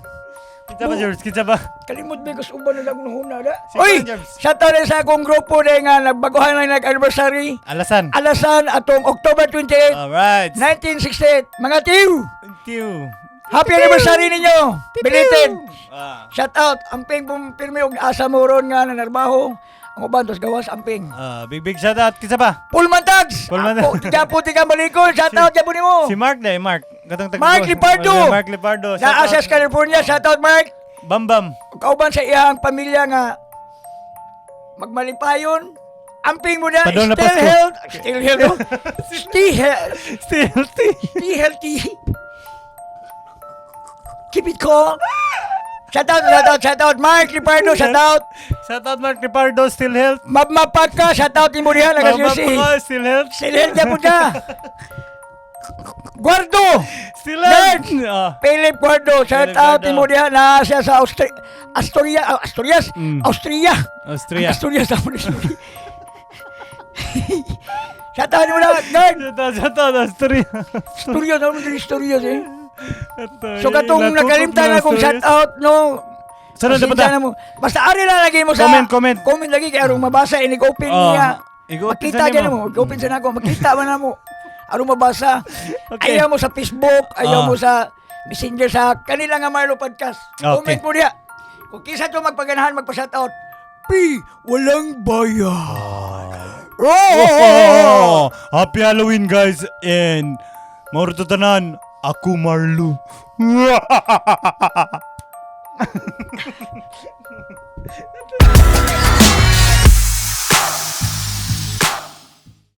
[SPEAKER 1] Kinsa ba, George? Kinsa ba?
[SPEAKER 2] Kalimot ba kus uban na lang huna da.
[SPEAKER 1] Si
[SPEAKER 2] Oy,
[SPEAKER 1] James.
[SPEAKER 2] shout out sa akong grupo na nga nagbaguhan lang nag-anniversary.
[SPEAKER 1] Alasan.
[SPEAKER 2] Alasan atong October 28,
[SPEAKER 1] Alright.
[SPEAKER 2] 1968. Mga tiw,
[SPEAKER 1] Thank you.
[SPEAKER 2] happy anniversary ninyo. Belated.
[SPEAKER 1] Ah.
[SPEAKER 2] Shout out amping pumpirmi og asa mo ron nga nanarbaho. Ang uban dos gawas amping.
[SPEAKER 1] Ah, big big shout out. Kinsa pa?
[SPEAKER 2] Pullman Tags.
[SPEAKER 1] Pullman
[SPEAKER 2] Apo, Tigapo tiga malikon. Shout out jabon nimo.
[SPEAKER 1] Si Mark na, Mark. Katong tag-
[SPEAKER 2] Mark Lipardo.
[SPEAKER 1] Mark Lipardo. Shout
[SPEAKER 2] Naa
[SPEAKER 1] out.
[SPEAKER 2] sa California. Shout out Mark.
[SPEAKER 1] Bam Bam.
[SPEAKER 2] Kauban sa iyang pamilya nga magmalipayon. Amping mo na,
[SPEAKER 1] Padong na
[SPEAKER 2] still
[SPEAKER 1] Pasko.
[SPEAKER 2] health, still health, oh. Stay health,
[SPEAKER 1] Stay healthy.
[SPEAKER 2] stay healthy. Keep it calm. Shout out, shout out, shout out. Mark Lipardo, shout out.
[SPEAKER 1] Shout out Mark Lipardo, still health.
[SPEAKER 2] Mabmapak ka, shout out ni Murihan,
[SPEAKER 1] Bam Bam
[SPEAKER 2] nagasusi.
[SPEAKER 1] pa ka, still health.
[SPEAKER 2] Still health ka po ka. Guardo!
[SPEAKER 1] Still health. Ah.
[SPEAKER 2] Philip Guardo, shout
[SPEAKER 1] Philip
[SPEAKER 2] out
[SPEAKER 1] Guardo.
[SPEAKER 2] ni Murihan, na siya sa Austria, Astoria, ah, Asturias, Austria.
[SPEAKER 1] Austria.
[SPEAKER 2] Asturias ako ni sorry. Shout out mo na, guard.
[SPEAKER 1] Shout out, Austria.
[SPEAKER 2] Asturias, ako ni Asturias eh.
[SPEAKER 1] Ito,
[SPEAKER 2] So katong
[SPEAKER 1] natutok
[SPEAKER 2] nakalimtan
[SPEAKER 1] na
[SPEAKER 2] na akong
[SPEAKER 1] Asturias.
[SPEAKER 2] shout out no.
[SPEAKER 1] Saan na
[SPEAKER 2] Pasensya
[SPEAKER 1] dapat
[SPEAKER 2] na mo. Basta ari na lagi mo sa
[SPEAKER 1] Comment, comment.
[SPEAKER 2] Comment lagi kay arong mabasa inig open
[SPEAKER 1] Oh,
[SPEAKER 2] niya.
[SPEAKER 1] i-open
[SPEAKER 2] Makita
[SPEAKER 1] sa
[SPEAKER 2] gyud
[SPEAKER 1] nimo.
[SPEAKER 2] mo, i-open sa nako, makita man na mo. Arong mabasa.
[SPEAKER 1] Okay.
[SPEAKER 2] Ayaw mo sa Facebook, ayaw
[SPEAKER 1] Ah.
[SPEAKER 2] mo sa Messenger sa kanila nga Marlo Podcast.
[SPEAKER 1] Okay.
[SPEAKER 2] Comment mo diha. Kung kinsa to magpaganahan magpa-shout out, P, walang bayad.
[SPEAKER 1] Oh! Happy Halloween, guys, and mauro to tanan, ako Marlo.